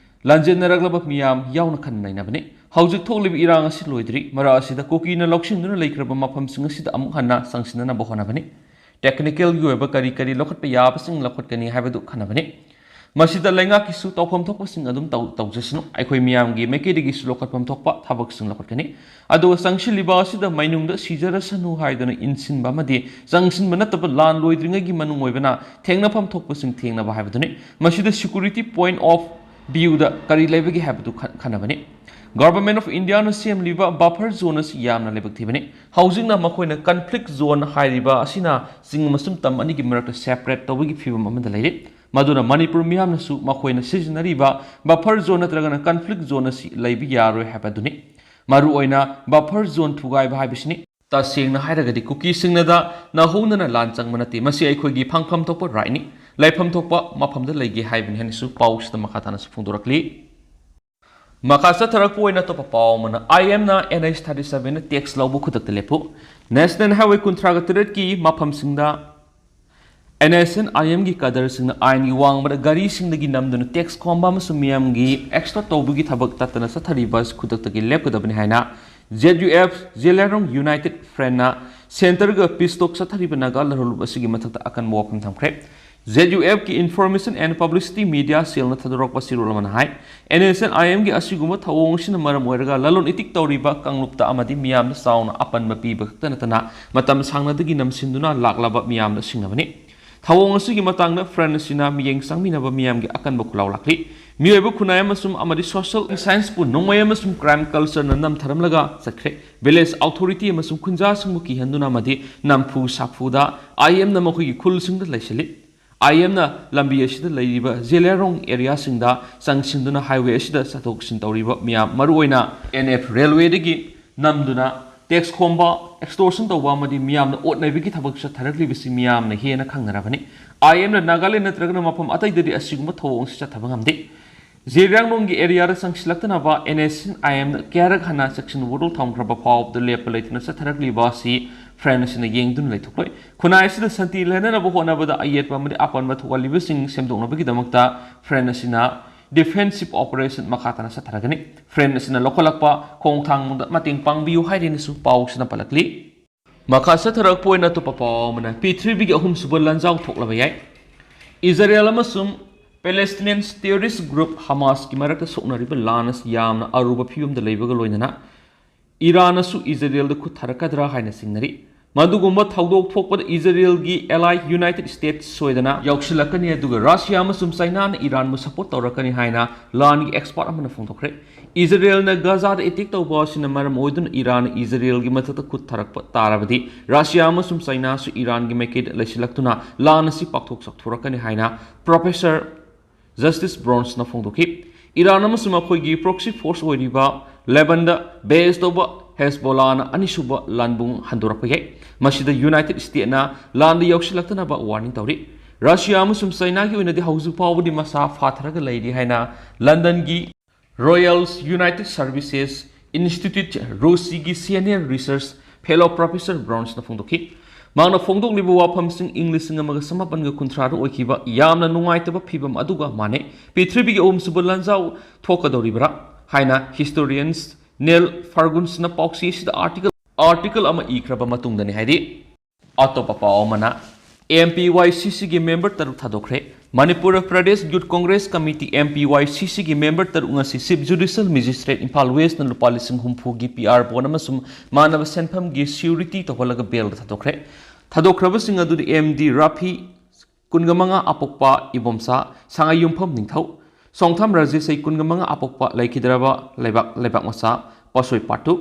ꯂꯥꯟꯖꯦꯟꯅꯔꯛꯂꯕ ꯃꯤꯌꯥꯝ ꯌꯥꯎꯅ ꯈꯟꯅ ꯅꯩꯅꯕꯅꯤ꯫ ꯍꯧꯖꯤꯛ ꯊꯣꯛꯂꯤꯕ ꯏꯔꯥꯡ ꯑꯁꯤ ꯂꯣꯏꯗ꯭ꯔꯤ꯫ ꯃꯔꯛ ꯑꯁꯤꯗ ꯀꯨꯀꯤꯅ ꯂꯧꯁꯤꯟꯗꯨꯅ ꯂꯩꯈ꯭ꯔꯕ ꯃꯐꯝꯁꯤꯡ ꯑꯁꯤꯗ ꯑꯃꯨꯛ ꯍꯟꯅ ꯆꯪꯁꯤꯟꯅꯅꯕ ꯍꯣꯠꯅꯕꯅꯤ꯫ Technicalꯒꯤ ꯑꯣꯏꯕ ꯀꯔꯤ ꯀꯔꯤ ꯂꯧꯈꯠꯄ ꯌꯥꯕꯁꯤꯡ ꯂꯧꯈꯠꯀꯅꯤ ꯍꯥꯏꯕꯗꯨ ꯈꯟꯅꯕꯅꯤ꯫ ꯃꯁꯤꯗ ꯂꯩꯉꯥꯛꯀꯤꯁꯨ ꯇꯧꯐꯝ ꯊꯣꯛꯄꯁꯤꯡ ꯑꯗꯨꯝ ꯇꯧ-, ꯇꯧꯖꯁꯅꯨ꯫ ꯑꯩꯈꯣꯏ ꯃꯤꯌꯥꯝꯒꯤ ꯃꯥꯏꯀꯩꯗꯒꯤꯁꯨ ꯂꯧꯈꯠꯐꯝ ꯊꯣꯛꯄ ꯊꯕꯛꯁꯤꯡ ꯂꯧꯈꯠꯀꯅꯤ꯫ ꯑꯗꯨꯒ ꯆꯪꯁꯤꯜꯂꯤꯕ ꯑꯁꯤꯗ ꯃꯩꯅꯨꯡꯗ ꯁꯤꯖꯔꯁꯅꯨ ꯍꯥꯏꯗꯨꯅ ꯏꯟꯁꯤꯟꯕ ꯑꯃꯗꯤ ꯆꯪꯁꯤꯟꯕ ꯅꯠꯇꯕ ꯂꯥꯟ ꯂꯣꯏꯗ꯭ꯔꯤꯉꯩꯒꯤ ꯃꯅꯨꯡ ꯑꯣꯏꯕꯅ ꯊꯦꯡꯅꯐꯝ ꯊꯣꯛꯄꯁꯤꯡ ꯊꯦꯡꯅꯕ ꯍꯥꯏꯕꯗꯨꯅꯤ꯫ ꯃꯁꯤꯗ security point of viewꯗ ꯀꯔꯤ ꯂꯩꯕꯒꯦ ꯍꯥꯏꯕꯗꯨ ꯈꯟ-, ꯈꯟꯅꯕꯅꯤ꯫ Government of Indiaꯅ ꯁꯦꯝꯂꯤꯕ buffer zone ꯑꯁꯤ ꯌꯥꯝꯅ ꯂꯥꯏꯕꯛ ꯊꯤꯕꯅꯤ꯫ ꯍꯧꯖꯤꯛꯅ ꯃꯈꯣꯏꯅ conflict zone ꯍꯥꯏꯔꯤꯕ ꯑꯁꯤꯅ ꯆꯤꯡ ꯑꯃꯁꯨꯡ ꯇꯝ ꯑꯅꯤꯒꯤ ꯃꯔꯛꯇ separate ꯇꯧꯕꯒꯤ ꯐꯤꯕꯝ ꯑꯃꯗ ꯂꯩꯔꯤ꯫ ꯃꯗꯨꯅ ꯃꯅꯤꯄꯨꯔ ꯃꯤꯌꯥꯝꯅꯁꯨ ꯃꯈꯣꯏꯅ ꯁꯤꯖꯤꯟꯅꯔꯤꯕ buffer zone ꯅꯠꯇ꯭ꯔꯒꯅ conflict zone ꯑꯁꯤ ꯂꯩꯕ ꯌꯥꯔꯣꯏ ꯍꯥꯏꯕꯗꯨꯅꯤ꯫ ꯃꯔꯨꯑꯣꯏꯅ buffer zone ꯊꯨꯒꯥꯏꯕ ꯍꯥꯏꯕꯁꯤꯅꯤ꯫ ꯇꯁꯦꯡꯅ ꯍꯥꯏꯔꯒꯗꯤ ꯀꯨꯀꯤꯁꯤꯡꯅꯗ ꯅꯧꯍꯧꯅꯅ ꯂꯥꯟ ꯆꯪꯕ ꯅꯠꯇꯦ꯫ ꯃꯁꯤ ꯑꯩꯈꯣꯏꯒꯤ ꯐꯪꯐꯝ ꯊꯣꯛꯄ rightꯅꯤ꯫ ꯂꯩꯐꯝ ꯊꯣꯛꯄ ꯃꯐꯝꯗ ꯂꯩꯒꯦ ꯍꯥꯏꯕꯅꯤ ꯍꯥꯏꯅꯁꯨ ꯄꯥꯎꯁꯤꯗ ꯃꯈꯥ ꯇꯥꯅꯁꯨ ꯐꯣꯡꯗꯣꯔꯛꯂꯤ꯫ ꯃꯈꯥ ꯆꯠꯊꯔꯛꯄ ꯑꯣꯏꯅ ꯑꯇꯣꯞꯄ ꯄꯥꯎ ꯑꯃꯅ, IMꯅ NH thirty sevenꯅ tax ꯂꯧꯕ ꯈꯨꯗꯛꯇ ꯂꯦꯞꯄꯨ꯫ National Highway ꯀꯨꯟꯊ꯭ꯔꯥꯒ ꯇꯔꯦꯠꯀꯤ ꯃꯐꯝꯁꯤꯡꯗ NH and IMꯒꯤ cadreꯁꯤꯡꯅ ꯑꯥꯏꯟꯒꯤ ꯋꯥꯡꯃꯗ ꯒꯥꯔꯤꯁꯤꯡꯗꯒꯤ ꯅꯝꯗꯨꯅ tax ꯈꯣꯝꯕ ꯑꯃꯁꯨꯡ ꯃꯤꯌꯥꯝꯒꯤ extort ꯇꯧꯕꯒꯤ ꯊꯕꯛ ꯇꯠꯇꯅ ꯆꯠꯊꯔꯤꯕ ꯑꯁꯤ ꯈꯨꯗꯛꯇꯒꯤ ꯂꯦꯞꯀꯗꯕꯅꯤ ꯍꯥꯏꯅ ZUF, Zeliangrong United Frontꯅ centreꯒ peace talk ꯆꯠꯊꯔꯤꯕ ꯅꯥꯒꯥ ꯂꯂꯣꯟꯂꯨꯞ ꯑꯁꯤꯒꯤ ꯃꯊꯛꯇ ꯑꯀꯟꯕ ꯋꯥꯐꯝ ꯊꯝꯈ꯭ꯔꯦ꯫ ZUFꯀꯤ Information and Publicity Media Cellꯅ ꯊꯥꯗꯣꯔꯛꯄ ꯆꯦꯔꯣꯜ ꯑꯃꯅ ꯍꯥꯏ, NH and IMꯒꯤ ꯑꯁꯤꯒꯨꯝꯕ ꯊꯧꯑꯣꯡ ꯑꯁꯤꯅ ꯃꯔꯝ ꯑꯣꯏꯔꯒ ꯂꯂꯣꯟ ꯏꯇꯤꯛ ꯇꯧꯔꯤꯕ ꯀꯥꯡꯂꯨꯞꯇ ꯑꯃꯗꯤ ꯃꯤꯌꯥꯝꯗ ꯆꯥꯎꯅ ꯑꯄꯟꯕ ꯄꯤꯕ ꯈꯛꯇ ꯅꯠꯇꯅ ꯃꯇꯝ ꯁꯥꯡꯅꯗꯒꯤ ꯅꯝꯁꯤꯟꯗꯨꯅ ꯂꯥꯛꯂꯕ ꯃꯤꯌꯥꯝꯗ ꯁꯤꯡꯅꯕꯅꯤ꯫ ꯊꯧꯑꯣꯡ ꯑꯁꯤꯒꯤ ꯃꯇꯥꯡꯗ front ꯑꯁꯤꯅ ꯃꯤꯠꯌꯦꯡ ꯆꯪꯃꯤꯟꯅꯕ ꯃꯤꯌꯥꯝꯒꯤ ꯑꯀꯟꯕ ꯈꯨꯜꯂꯥꯎ ꯂꯥꯛꯂꯤ꯫ ꯃꯤꯑꯣꯏꯕ ꯈꯨꯟꯅꯥꯏ ꯑꯃꯁꯨꯡ ꯑꯃꯗꯤ social scienceꯄꯨ ꯅꯣꯡꯃꯩ ꯑꯃꯁꯨꯡ crime cultureꯅ ꯅꯝꯊꯔꯝꯂꯒ ꯆꯠꯈ꯭ꯔꯦ꯫ Village authority ꯑꯃꯁꯨꯡ ꯈꯨꯟꯖꯥꯁꯤꯡꯕꯨ ꯀꯤꯍꯟꯗꯨꯅ ꯑꯃꯗꯤ ꯅꯝꯐꯨ ꯁꯥꯐꯨꯗ IMꯅ ꯃꯈꯣꯏꯒꯤ ꯈꯨꯜꯁꯤꯡꯗ ꯂꯩꯁꯤꯜꯂꯤ꯫ IMꯅ ꯂꯝꯕꯤ ꯑꯁꯤꯗ ꯂꯩꯔꯤꯕ Zeliangrong areaꯁꯤꯡꯗ ꯆꯪꯁꯤꯟꯗꯨꯅ highway ꯑꯁꯤꯗ ꯆꯠꯊꯣꯛ ꯆꯠꯁꯤꯟ ꯇꯧꯔꯤꯕ ꯃꯤꯌꯥꯝ, ꯃꯔꯨꯑꯣꯏꯅ NF railwayꯗꯒꯤ ꯅꯝꯗꯨꯅ ꯇꯦꯛꯁ ꯈꯣꯝꯕ, ꯑꯦꯛꯁꯇꯣꯔꯁꯟ ꯇꯧꯕ ꯑꯃꯗꯤ ꯃꯤꯌꯥꯝꯅ ꯑꯣꯠꯅꯕꯒꯤ ꯊꯕꯛ ꯆꯠꯊꯔꯛꯂꯤꯕꯁꯤ ꯃꯤꯌꯥꯝꯅ ꯍꯦꯟꯅ ꯈꯪꯅꯔꯕꯅꯤ꯫ ꯑꯥꯏ ꯑꯦꯝꯅ ꯅꯥꯒꯥꯂꯦꯟ ꯅꯠꯇ꯭ꯔꯒꯅ ꯃꯐꯝ ꯑꯇꯩꯗꯗꯤ ꯑꯁꯤꯒꯨꯝꯕ ꯊꯧꯑꯣꯡ ꯑꯁꯤ ꯆꯠꯊꯕ ꯉꯝꯗꯦ꯫ ꯖꯤꯔꯤꯌꯥꯡꯂꯣꯡꯒꯤ ꯑꯦꯔꯤꯌꯥꯗ ꯆꯪꯁꯤꯜꯂꯛꯇꯅꯕ ꯑꯦꯟ ꯑꯦꯁ ꯑꯦꯟ ꯑꯥꯏ ꯑꯦꯝꯅ ꯀꯌꯥꯔꯛ ꯍꯟꯅ ꯆꯦꯛꯁꯤꯟ ꯋꯥꯔꯣꯜ ꯊꯝꯈ꯭ꯔꯕ ꯐꯥꯎꯕꯗ ꯂꯦꯞꯄ ꯂꯩꯇꯅ ꯆꯠꯊꯔꯛꯂꯤꯕ ꯑꯁꯤ ꯐ꯭ꯔꯦꯟ ꯑꯁꯤꯅ ꯌꯦꯡꯗꯨꯅ ꯂꯩꯊꯣꯛꯂꯣꯏ꯫ ꯈꯨꯟꯅꯥꯏ ꯑꯁꯤꯗ ꯁꯥꯟꯇꯤ ꯂꯩꯍꯟꯅꯕ ꯍꯣꯠꯅꯕꯗ ꯑꯌꯦꯠꯄ ꯑꯃꯗꯤ ꯑꯄꯟꯕ ꯊꯣꯛꯍꯜꯂꯤꯕꯁꯤꯡ ꯁꯦꯝꯗꯣꯛꯅꯕꯒꯤꯗꯃꯛꯇ ꯐ꯭ꯔꯦꯟ ꯑꯁꯤꯅ ꯗꯤꯐꯦꯟꯁꯤꯞ ꯑꯣꯄꯔꯦꯁꯟ ꯃꯈꯥ ꯇꯥꯅ ꯆꯠꯊꯔꯒꯅꯤ꯫ ꯐ꯭ꯔꯦꯟ ꯑꯁꯤꯅ ꯂꯧꯈꯠꯂꯛꯄ ꯈꯣꯡꯊꯥꯡꯗ ꯃꯇꯦꯡ ꯄꯥꯡꯕꯤꯌꯨ ꯍꯥꯏꯗꯨꯅꯁꯨ ꯄꯥꯎꯁꯤꯅ ꯄꯜꯂꯛꯂꯤ꯫ ꯃꯈꯥ ꯆꯠꯊꯔꯛꯄ ꯑꯣꯏꯅ ꯑꯇꯣꯞꯄ ꯄꯥꯎ ꯑꯃꯅ, ꯄ꯭ꯔꯤꯊꯤꯕꯤꯒꯤ ꯑꯍꯨꯝꯁꯨꯕ ꯂꯥꯟꯖꯥꯎ ꯊꯣꯛꯂꯕ ꯌꯥꯏ꯫ ꯏꯖꯔꯦꯜ ꯑꯃꯁꯨꯡ ꯄꯦꯂꯦꯁꯇꯤꯅꯤꯌꯟ ꯇꯦꯔꯣꯔꯤꯁ ꯒ꯭ꯔꯨꯞ ꯍꯃꯥꯁꯀꯤ ꯃꯔꯛꯇ ꯁꯣꯛꯅꯔꯤꯕ ꯂꯥꯟ ꯑꯁꯤ ꯌꯥꯝꯅ ꯑꯔꯨꯕ ꯐꯤꯕꯝꯗ ꯂꯩꯕꯒ ꯂꯣꯏꯅꯅ ꯏꯔꯥꯟꯅꯁꯨ ꯏꯖꯔꯦꯜꯗ ꯈꯨꯠ ꯊꯥꯔꯛꯀꯗ꯭ꯔꯥ ꯍꯥꯏꯅ ꯆꯤꯡꯅꯔꯤ꯫ ꯃꯗꯨꯒꯨꯝꯕ ꯊꯧꯗꯣꯛ ꯊꯣꯛꯄꯗ ꯏꯖꯔꯦꯜꯒꯤ ꯑꯦꯂꯥꯏ ꯌꯨꯅꯥꯏꯇꯦꯗ ꯁ꯭ꯇꯦꯠꯁ ꯁꯣꯏꯗꯅ ꯌꯥꯎꯁꯤꯜꯂꯛꯀꯅꯤ, ꯑꯗꯨꯒ ꯔꯁꯤꯌꯥ ꯑꯃꯁꯨꯡ ꯆꯥꯏꯅꯥꯅ ꯏꯔꯥꯟꯕꯨ ꯁꯄꯣꯔꯠ ꯇꯧꯔꯛꯀꯅꯤ ꯍꯥꯏꯅ ꯂꯥꯟꯒꯤ ꯑꯦꯛꯁꯄꯥꯔꯠ ꯑꯃꯅ ꯐꯣꯡꯗꯣꯛꯈ꯭ꯔꯦ꯫ ꯏꯖꯔꯦꯜꯅ ꯒꯥꯖꯥꯗ ꯑꯦꯇꯦꯛ ꯇꯧꯕ ꯑꯁꯤꯅ ꯃꯔꯝ ꯑꯣꯏꯗꯨꯅ ꯏꯔꯥꯟꯅ ꯏꯖꯔꯦꯜꯒꯤ ꯃꯊꯛꯇ ꯈꯨꯠ ꯊꯥꯔꯛꯄ ꯇꯥꯔꯕꯗꯤ ꯔꯁꯤꯌꯥ ꯑꯃꯁꯨꯡ ꯆꯥꯏꯅꯥꯁꯨ ꯏꯔꯥꯟꯒꯤ ꯃꯥꯏꯀꯩꯗ ꯂꯩꯁꯤꯜꯂꯛꯇꯨꯅ ꯂꯥꯟ ꯑꯁꯤ ꯄꯥꯛꯊꯣꯛ ꯆꯥꯎꯊꯣꯔꯛꯀꯅꯤ ꯍꯥꯏꯅ ꯄ꯭ꯔꯣꯐꯦꯁꯔ ꯖꯁꯇꯤꯁ ꯕ꯭ꯔꯣꯟꯁꯅ ꯐꯣꯡꯗꯣꯛꯈꯤ꯫ ꯏꯔꯥꯟ ꯑꯃꯁꯨꯡ ꯃꯈꯣꯏꯒꯤ ꯄ꯭ꯔꯣꯛꯁꯤ ꯐꯣꯔꯁ ꯑꯣꯏꯔꯤꯕ ꯂꯦꯕꯟꯗ ꯕꯦꯁ ꯇꯧꯕ ꯍꯦꯖꯕꯣꯂꯥꯅ ꯑꯅꯤꯁꯨꯕ ꯂꯥꯟꯕꯨꯡ ꯍꯟꯗꯣꯔꯛꯄ ꯌꯥꯏ꯫ ꯃꯁꯤꯗ ꯌꯨꯅꯥꯏꯇꯦꯗ ꯁ꯭ꯇꯦꯠꯅ ꯂꯥꯟꯗ ꯌꯥꯎꯁꯤꯜꯂꯛꯇꯅꯕ ꯋꯥꯔꯅꯤꯡ ꯇꯧꯔꯤ꯫ ꯔꯁꯤꯌꯥ ꯑꯃꯁꯨꯡ ꯆꯥꯏꯅꯥꯒꯤ ꯑꯣꯏꯅꯗꯤ ꯍꯧꯖꯤꯛ ꯐꯥꯎꯕꯗꯤ ꯃꯁꯥ ꯐꯥꯊꯔꯒ ꯂꯩꯔꯤ ꯍꯥꯏꯅ ꯂꯟꯗꯟꯒꯤ ꯔꯣꯌꯦꯜ ꯌꯨꯅꯥꯏꯇꯦꯗ ꯁꯔꯚꯤꯁꯦꯁ ꯏꯟꯁꯇꯤꯇ꯭ꯌꯨꯠ, ꯔꯨꯁꯤꯒꯤ ꯁꯦꯅꯤꯌꯔ ꯔꯤꯁꯔꯆ ꯐꯦꯂꯣ ꯄ꯭ꯔꯣꯐꯦꯁꯔ ꯕ꯭ꯔꯣꯟꯁꯅ ꯐꯣꯡꯗꯣꯛꯈꯤ꯫ ꯃꯍꯥꯛꯅ ꯐꯣꯡꯗꯣꯛꯂꯤꯕ ꯋꯥꯐꯝꯁꯤꯡ ꯏꯪ ꯂꯤꯁꯤꯡ ꯑꯃꯒ ꯆꯃꯥꯄꯟꯒ ꯀꯨꯟꯊ꯭ꯔꯥꯗ ꯑꯣꯏꯈꯤꯕ ꯌꯥꯝꯅ ꯅꯨꯡꯉꯥꯏꯇꯕ ꯐꯤꯚꯝ ꯑꯗꯨꯒ ꯃꯥꯟꯅꯩ꯫ ꯄ꯭ꯔꯤꯊꯤꯕꯤꯒꯤ ꯑꯍꯨꯝꯁꯨꯕ ꯂꯥꯟꯖꯥꯎ ꯊꯣꯛꯀꯗꯧꯔꯤꯕ꯭ꯔꯥ ꯍꯥꯏꯅ ꯍꯤꯁꯇꯣꯔꯤꯌꯟꯁ ꯅꯦꯜ ꯐꯥꯔꯒꯨꯟꯁꯅ ꯄꯥꯎꯆꯦ ꯑꯁꯤꯗ ꯑꯥꯔꯇꯤꯀꯜ, ꯑꯥꯔꯇꯤꯀꯜ ꯑꯃ ꯏꯈ꯭ꯔꯕ ꯃꯇꯨꯡꯗꯅꯤ ꯍꯥꯏꯔꯤ꯫ ꯑꯇꯣꯞꯄ ꯄꯥꯎ ꯑꯃꯅ, ꯑꯦꯝ ꯄꯤ ꯋꯥꯏ ꯁꯤ ꯁꯤꯒꯤ ꯃꯦꯝꯕꯔ ꯇꯔꯨꯛ ꯊꯥꯗꯣꯛꯈ꯭ꯔꯦ꯫ ꯃꯅꯤꯄꯨꯔ ꯄ꯭ꯔꯗꯦꯁ ꯌꯨꯠ ꯀꯣꯡꯒ꯭ꯔꯦꯁ ꯀꯃꯤꯇꯤ, ꯑꯦꯝ ꯄꯤ ꯋꯥꯏ ꯁꯤ ꯁꯤꯒꯤ ꯃꯦꯝꯕꯔ ꯇꯔꯨꯛ ꯉꯁꯤ ꯆꯤꯐ ꯖꯨꯗꯤꯁꯤꯌꯦꯜ ꯃꯦꯖꯤꯁꯇ꯭ꯔꯦꯠ ꯏꯝꯐꯥꯜ ꯋꯦꯁꯅ ꯂꯨꯄꯥ ꯂꯤꯁꯤꯡ ꯍꯨꯝꯐꯨꯒꯤ ꯄꯤ ꯑꯥꯔ ꯕꯣꯟ ꯑꯃꯁꯨꯡ ꯃꯥꯟꯅꯕ ꯁꯦꯟꯐꯝꯒꯤ ꯁꯤꯌꯨꯔꯤꯇꯤ ꯇꯧꯍꯜꯂꯒ ꯕꯦꯜꯗ ꯊꯥꯗꯣꯛꯈ꯭ꯔꯦ꯫ ꯊꯥꯗꯣꯛꯈ꯭ꯔꯕꯁꯤꯡ ꯑꯗꯨꯗꯤ ꯑꯦꯝ ꯗꯤ ꯔꯥꯐꯤ, ꯀꯨꯟꯒ ꯃꯉꯥ, ꯑꯄꯣꯛꯄ ꯏꯕꯣꯝꯆꯥ, ꯁꯉꯥꯏꯌꯨꯝꯐꯝ ꯅꯤꯡꯊꯧ, ꯁꯣꯡꯊꯥꯝ ꯔꯥꯖꯦꯁ, ꯆꯍꯤ ꯀꯨꯟꯒ ꯃꯉꯥ, ꯑꯄꯣꯛꯄ, ꯂꯩꯈꯤꯗ꯭ꯔꯕ ꯂꯩꯕꯥꯛ, ꯂꯩꯕꯥꯛ ꯃꯆꯥ, ꯄꯥꯁꯣꯏ ꯄꯥꯠꯇꯨ,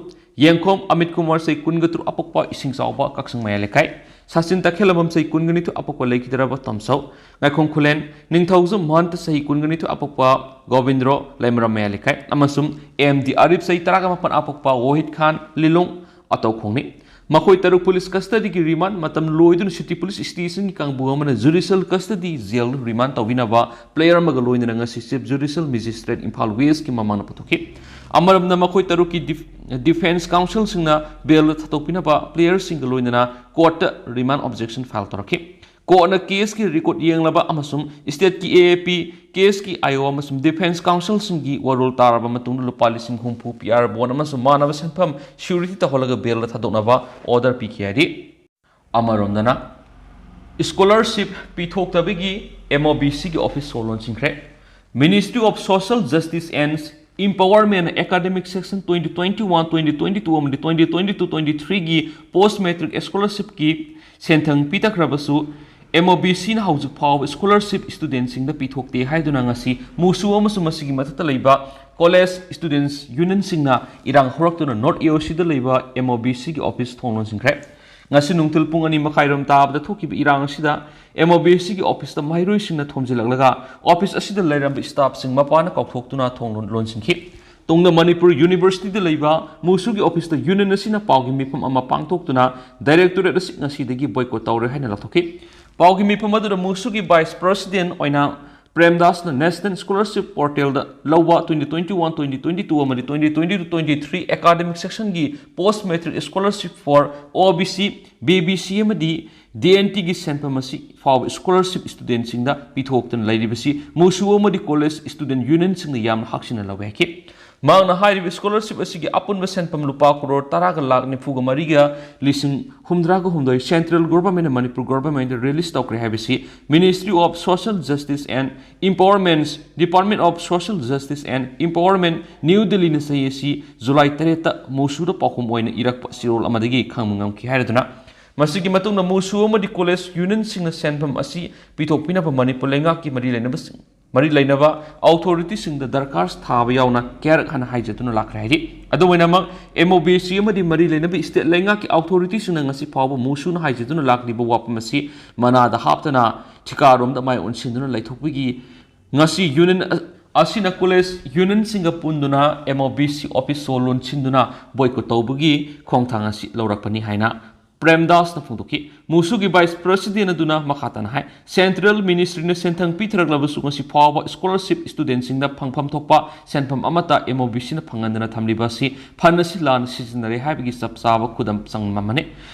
ꯌꯦꯡꯈꯣꯝ ꯑꯃꯤꯠ ꯀꯨꯃꯥꯔ, ꯆꯍꯤ ꯀꯨꯟꯒ ꯇꯔꯨꯛ, ꯑꯄꯣꯛꯄ, ꯏꯁꯤꯡ ꯆꯥꯎꯕ, ꯀꯛꯆꯤꯡ ꯃꯌꯥꯏ ꯂꯩꯀꯥꯏ, ꯁꯆꯤꯟ ꯇꯈꯦꯜꯂꯝꯕꯝ, ꯆꯍꯤ ꯀꯨꯟꯒ ꯅꯤꯊꯣꯏ, ꯑꯄꯣꯛꯄ, ꯂꯩꯈꯤꯗ꯭ꯔꯕ ꯇꯣꯝꯆꯧ, ꯉꯥꯏꯈꯣꯝ ꯈꯨꯂꯦꯟ, ꯅꯤꯡꯊꯧꯖꯝ ꯃꯍꯟꯇ, ꯆꯍꯤ ꯀꯨꯟꯒ ꯅꯤꯊꯣꯏ, ꯑꯄꯣꯛꯄ, ꯒꯣꯕꯤꯟꯗ꯭ꯔꯣ, ꯂꯩꯃꯔꯥꯝ ꯃꯌꯥꯏ ꯂꯩꯀꯥꯏ, ꯑꯃꯁꯨꯡ ꯑꯦꯝ ꯗꯤ ꯑꯔꯤꯞ, ꯆꯍꯤ ꯇꯔꯥꯒ ꯃꯥꯄꯟ, ꯑꯄꯣꯛꯄ, ꯋꯥꯍꯤꯗ ꯈꯥꯟ, ꯂꯤꯂꯣꯡ, ꯑꯇꯧꯈꯣꯡꯅꯤ꯫ ꯃꯈꯣꯏ ꯇꯔꯨꯛ police custodyꯒꯤ remand ꯃꯇꯝ ꯂꯣꯏꯗꯨꯅ City Police Stationꯒꯤ ꯀꯥꯡꯕꯨ ꯑꯃꯅ judicial custody jailꯗ remand ꯇꯧꯕꯤꯅꯕ player ꯑꯃꯒ ꯂꯣꯏꯅꯅ ꯉꯁꯤ Chief Judicial Magistrate ꯏꯝꯐꯥꯜ Westꯀꯤ ꯃꯃꯥꯡꯗ ꯄꯨꯊꯣꯛꯈꯤ꯫ ꯑꯃꯔꯣꯝꯗ ꯃꯈꯣꯏ ꯇꯔꯨꯛꯀꯤ def-, defence counselꯁꯤꯡꯅ bailꯗ ꯊꯥꯗꯣꯛꯄꯤꯅꯕ playerꯁꯤꯡꯒ ꯂꯣꯏꯅꯅ courtꯇ remand objection file ꯇꯧꯔꯛꯈꯤ꯫ Courtꯅ caseꯀꯤ record ꯌꯦꯡꯂꯕ ꯑꯃꯁꯨꯡ stateꯀꯤ AAP, caseꯀꯤ IO ꯑꯃꯁꯨꯡ defence counselꯁꯤꯡꯒꯤ ꯋꯥꯔꯣꯜ ꯇꯥꯔꯕ ꯃꯇꯨꯡꯗ ꯂꯨꯄꯥ ꯂꯤꯁꯤꯡ ꯍꯨꯝꯐꯨ PR bond ꯑꯃꯁꯨꯡ ꯃꯥꯟꯅꯕ ꯁꯦꯟꯐꯝ surety ꯇꯧꯍꯜꯂꯒ bailꯗ ꯊꯥꯗꯣꯛꯅꯕ order ꯄꯤꯈꯤ ꯍꯥꯏꯔꯤ꯫ ꯑꯃꯔꯣꯝꯗꯅ scholarship ꯄꯤꯊꯣꯛꯇꯕꯒꯤ MOBCꯒꯤ office ꯊꯣꯡ ꯂꯣꯟꯁꯤꯟꯈ꯭ꯔꯦ꯫ Ministry of Social Justice and Empowerment academic session twenty twenty-one, twenty twenty-two ꯑꯃꯗꯤ twenty twenty-two, twenty twenty-threeꯒꯤ post matric scholarshipꯀꯤ ꯁꯦꯟꯊꯪ ꯄꯤꯊꯈ꯭ꯔꯕꯁꯨ MOBCꯅ ꯍꯧꯖꯤꯛ ꯐꯥꯎꯕ scholarship studentꯁꯤꯡꯗ ꯄꯤꯊꯣꯛꯇꯦ ꯍꯥꯏꯗꯨꯅ ꯉꯁꯤ MOSU ꯑꯃꯁꯨꯡ ꯃꯁꯤꯒꯤ ꯃꯊꯛꯇ ꯂꯩꯕ college students unionꯁꯤꯡꯅ ꯏꯔꯥꯡ ꯍꯧꯔꯛꯇꯨꯅ North AOCꯗ ꯂꯩꯕ MOBCꯒꯤ office ꯊꯣꯡ ꯂꯣꯟꯁꯤꯟꯈ꯭ꯔꯦ꯫ ꯉꯁꯤ ꯅꯨꯡꯊꯤꯜ ꯄꯨꯡ ꯑꯅꯤ ꯃꯈꯥꯏꯔꯣꯝ ꯇꯥꯕꯗ ꯊꯣꯛꯈꯤꯕ ꯏꯔꯥꯡ ꯑꯁꯤꯗ MOBCꯒꯤ officeꯇ ꯃꯍꯩꯔꯣꯏꯁꯤꯡꯅ ꯊꯣꯝꯖꯤꯜꯂꯛꯂꯒ office ꯑꯁꯤꯗ ꯂꯩꯔꯝꯕ staffꯁꯤꯡ ꯃꯄꯥꯟꯗ ꯀꯧꯊꯣꯛꯇꯨꯅ ꯊꯣꯡ ꯂꯣꯟ-, ꯂꯣꯟꯁꯤꯟꯈꯤ꯫ ꯇꯨꯡꯗ ꯃꯅꯤꯄꯨꯔ Universityꯗ ꯂꯩꯕ MOSUꯒꯤ officeꯇ union ꯑꯁꯤꯅ ꯄꯥꯎꯒꯤ ꯃꯤꯐꯝ ꯑꯃ ꯄꯥꯡꯊꯣꯛꯇꯨꯅ directorate ꯑꯁꯤ ꯉꯁꯤꯗꯒꯤ boycott ꯇꯧꯔꯦ ꯍꯥꯏꯅ ꯂꯥꯎꯊꯣꯛꯈꯤ꯫ ꯄꯥꯎꯒꯤ ꯃꯤꯐꯝ ꯑꯗꯨꯗ MOSUꯒꯤ vice president ꯑꯣꯏꯅ ꯄ꯭ꯔꯦꯝꯗꯥꯁꯅ national scholarship portalꯗ ꯂꯧꯕ twenty twenty-one, twenty twenty-two ꯑꯃꯗꯤ twenty twenty-two, twenty twenty-three academic sessionꯒꯤ post matric scholarship for OBC, BBC ꯑꯃꯗꯤ DNTꯒꯤ ꯁꯦꯟꯐꯝ ꯑꯁꯤ ꯐꯥꯎꯕ scholarship studentꯁꯤꯡꯗ ꯄꯤꯊꯣꯛꯇꯅ ꯂꯩꯔꯤꯕꯁꯤ MOSU ꯑꯃꯗꯤ college student unionꯁꯤꯡꯅ ꯌꯥꯝꯅ ꯍꯛꯆꯤꯟꯅ ꯂꯧꯏ ꯍꯥꯏꯈꯤ꯫ ꯃꯍꯥꯛꯅ ꯍꯥꯏꯔꯤꯕ scholarship ꯑꯁꯤꯒꯤ ꯑꯄꯨꯟꯕ ꯁꯦꯟꯐꯝ ꯂꯨꯄꯥ ꯀꯔꯣꯔ ꯇꯔꯥꯒ ꯂꯥꯈ ꯅꯤꯐꯨꯒ ꯃꯔꯤꯒ ꯂꯤꯁꯤꯡ ꯍꯨꯝꯗ꯭ꯔꯥꯒ ꯍꯨꯝꯗꯣꯏ central governmentꯅ ꯃꯅꯤꯄꯨꯔ governmentꯗ release ꯇꯧꯈ꯭ꯔꯦ ꯍꯥꯏꯕꯁꯤ Ministry of Social Justice and Empowerment, Department of Social Justice and Empowerment, New Delhiꯅ ꯆꯍꯤ ꯑꯁꯤ July ꯇꯔꯦꯠꯇ MOSUꯗ ꯄꯥꯎꯈꯨꯝ ꯑꯣꯏꯅ ꯏꯔꯛꯄ ꯆꯦꯔꯣꯜ ꯑꯃꯗꯒꯤ ꯈꯪꯕ ꯉꯝꯈꯤ ꯍꯥꯏꯔꯗꯨꯅ, ꯃꯁꯤꯒꯤ ꯃꯇꯨꯡꯗ MOSU ꯑꯃꯗꯤ college unionꯁꯤꯡꯅ ꯁꯦꯟꯐꯝ ꯑꯁꯤ ꯄꯤꯊꯣꯛꯄꯤꯅꯕ ꯃꯅꯤꯄꯨꯔ ꯂꯩꯉꯥꯛꯀꯤ ꯃꯔꯤ ꯂꯩꯅꯕꯁꯤꯡ, ꯃꯔꯤ ꯂꯩꯅꯕ authorityꯁꯤꯡꯗ ꯗꯔꯀꯥꯔ ꯊꯥꯕ ꯌꯥꯎꯅ ꯀꯌꯥꯔꯛ ꯍꯟꯅ ꯍꯥꯏꯖꯗꯨꯅ ꯂꯥꯛꯈ꯭ꯔꯦ ꯍꯥꯏꯔꯤ꯫ ꯑꯗꯨꯝ ꯑꯣꯏꯅꯃꯛ, MOBC ꯑꯃꯗꯤ ꯃꯔꯤ ꯂꯩꯅꯕ state ꯂꯩꯉꯥꯛꯀꯤ authorityꯁꯤꯡꯅ ꯉꯁꯤ ꯐꯥꯎꯕ MOSUꯅ ꯍꯥꯏꯖꯗꯨꯅ ꯂꯥꯛꯂꯤꯕ ꯋꯥꯐꯝ ꯑꯁꯤ ꯃꯅꯥꯗ ꯍꯥꯞꯇꯅ ꯊꯤꯀꯥꯔꯣꯝꯗ ꯃꯥꯏ ꯑꯣꯟꯁꯤꯟꯗꯨꯅ ꯂꯩꯊꯣꯛꯄꯒꯤ ꯉꯁꯤ union ꯑ-, ꯑꯁꯤꯅ ꯀꯣꯂꯦꯖ ꯌꯨꯅꯤꯌꯟꯁꯤꯡꯒ ꯄꯨꯟꯗꯨꯅ M O B C office ꯁꯣ ꯂꯣꯟꯁꯤꯟꯗꯨꯅ boycott ꯇꯧꯕꯒꯤ ꯈꯣꯡꯊꯥꯡ ꯑꯁꯤ ꯂꯧꯔꯛꯄꯅꯤ ꯍꯥꯏꯅ ꯄ꯭ꯔꯦꯝꯗꯥꯁꯅ ꯐꯣꯡꯗꯣꯛꯈꯤ꯫ ꯃꯨꯁꯨꯒꯤ vice president ꯑꯗꯨꯅ ꯃꯈꯥ ꯇꯥꯅ ꯍꯥꯏ, Central Ministry ꯅ ꯁꯦꯟꯊꯪ ꯄꯤꯊꯔꯛꯂꯕꯁꯨ ꯉꯁꯤ ꯐꯥꯎꯕ scholarship student ꯁꯤꯡꯗ ꯐꯪꯐꯝ ꯊꯣꯛꯄ ꯁꯦꯟꯐꯝ ꯑꯃꯠꯇ M O B C ꯅ ꯐꯪꯍꯟꯗꯅ ꯊꯝꯂꯤꯕ ꯑꯁꯤ ꯐꯟ ꯑꯁꯤ ꯂꯥꯟꯅ ꯁꯤꯖꯤꯟꯅꯔꯦ ꯍꯥꯏꯕꯒꯤ ꯆꯞ ꯆꯥꯕ ꯈꯨꯗꯝ ꯆꯪꯂꯝꯕꯅꯤ꯫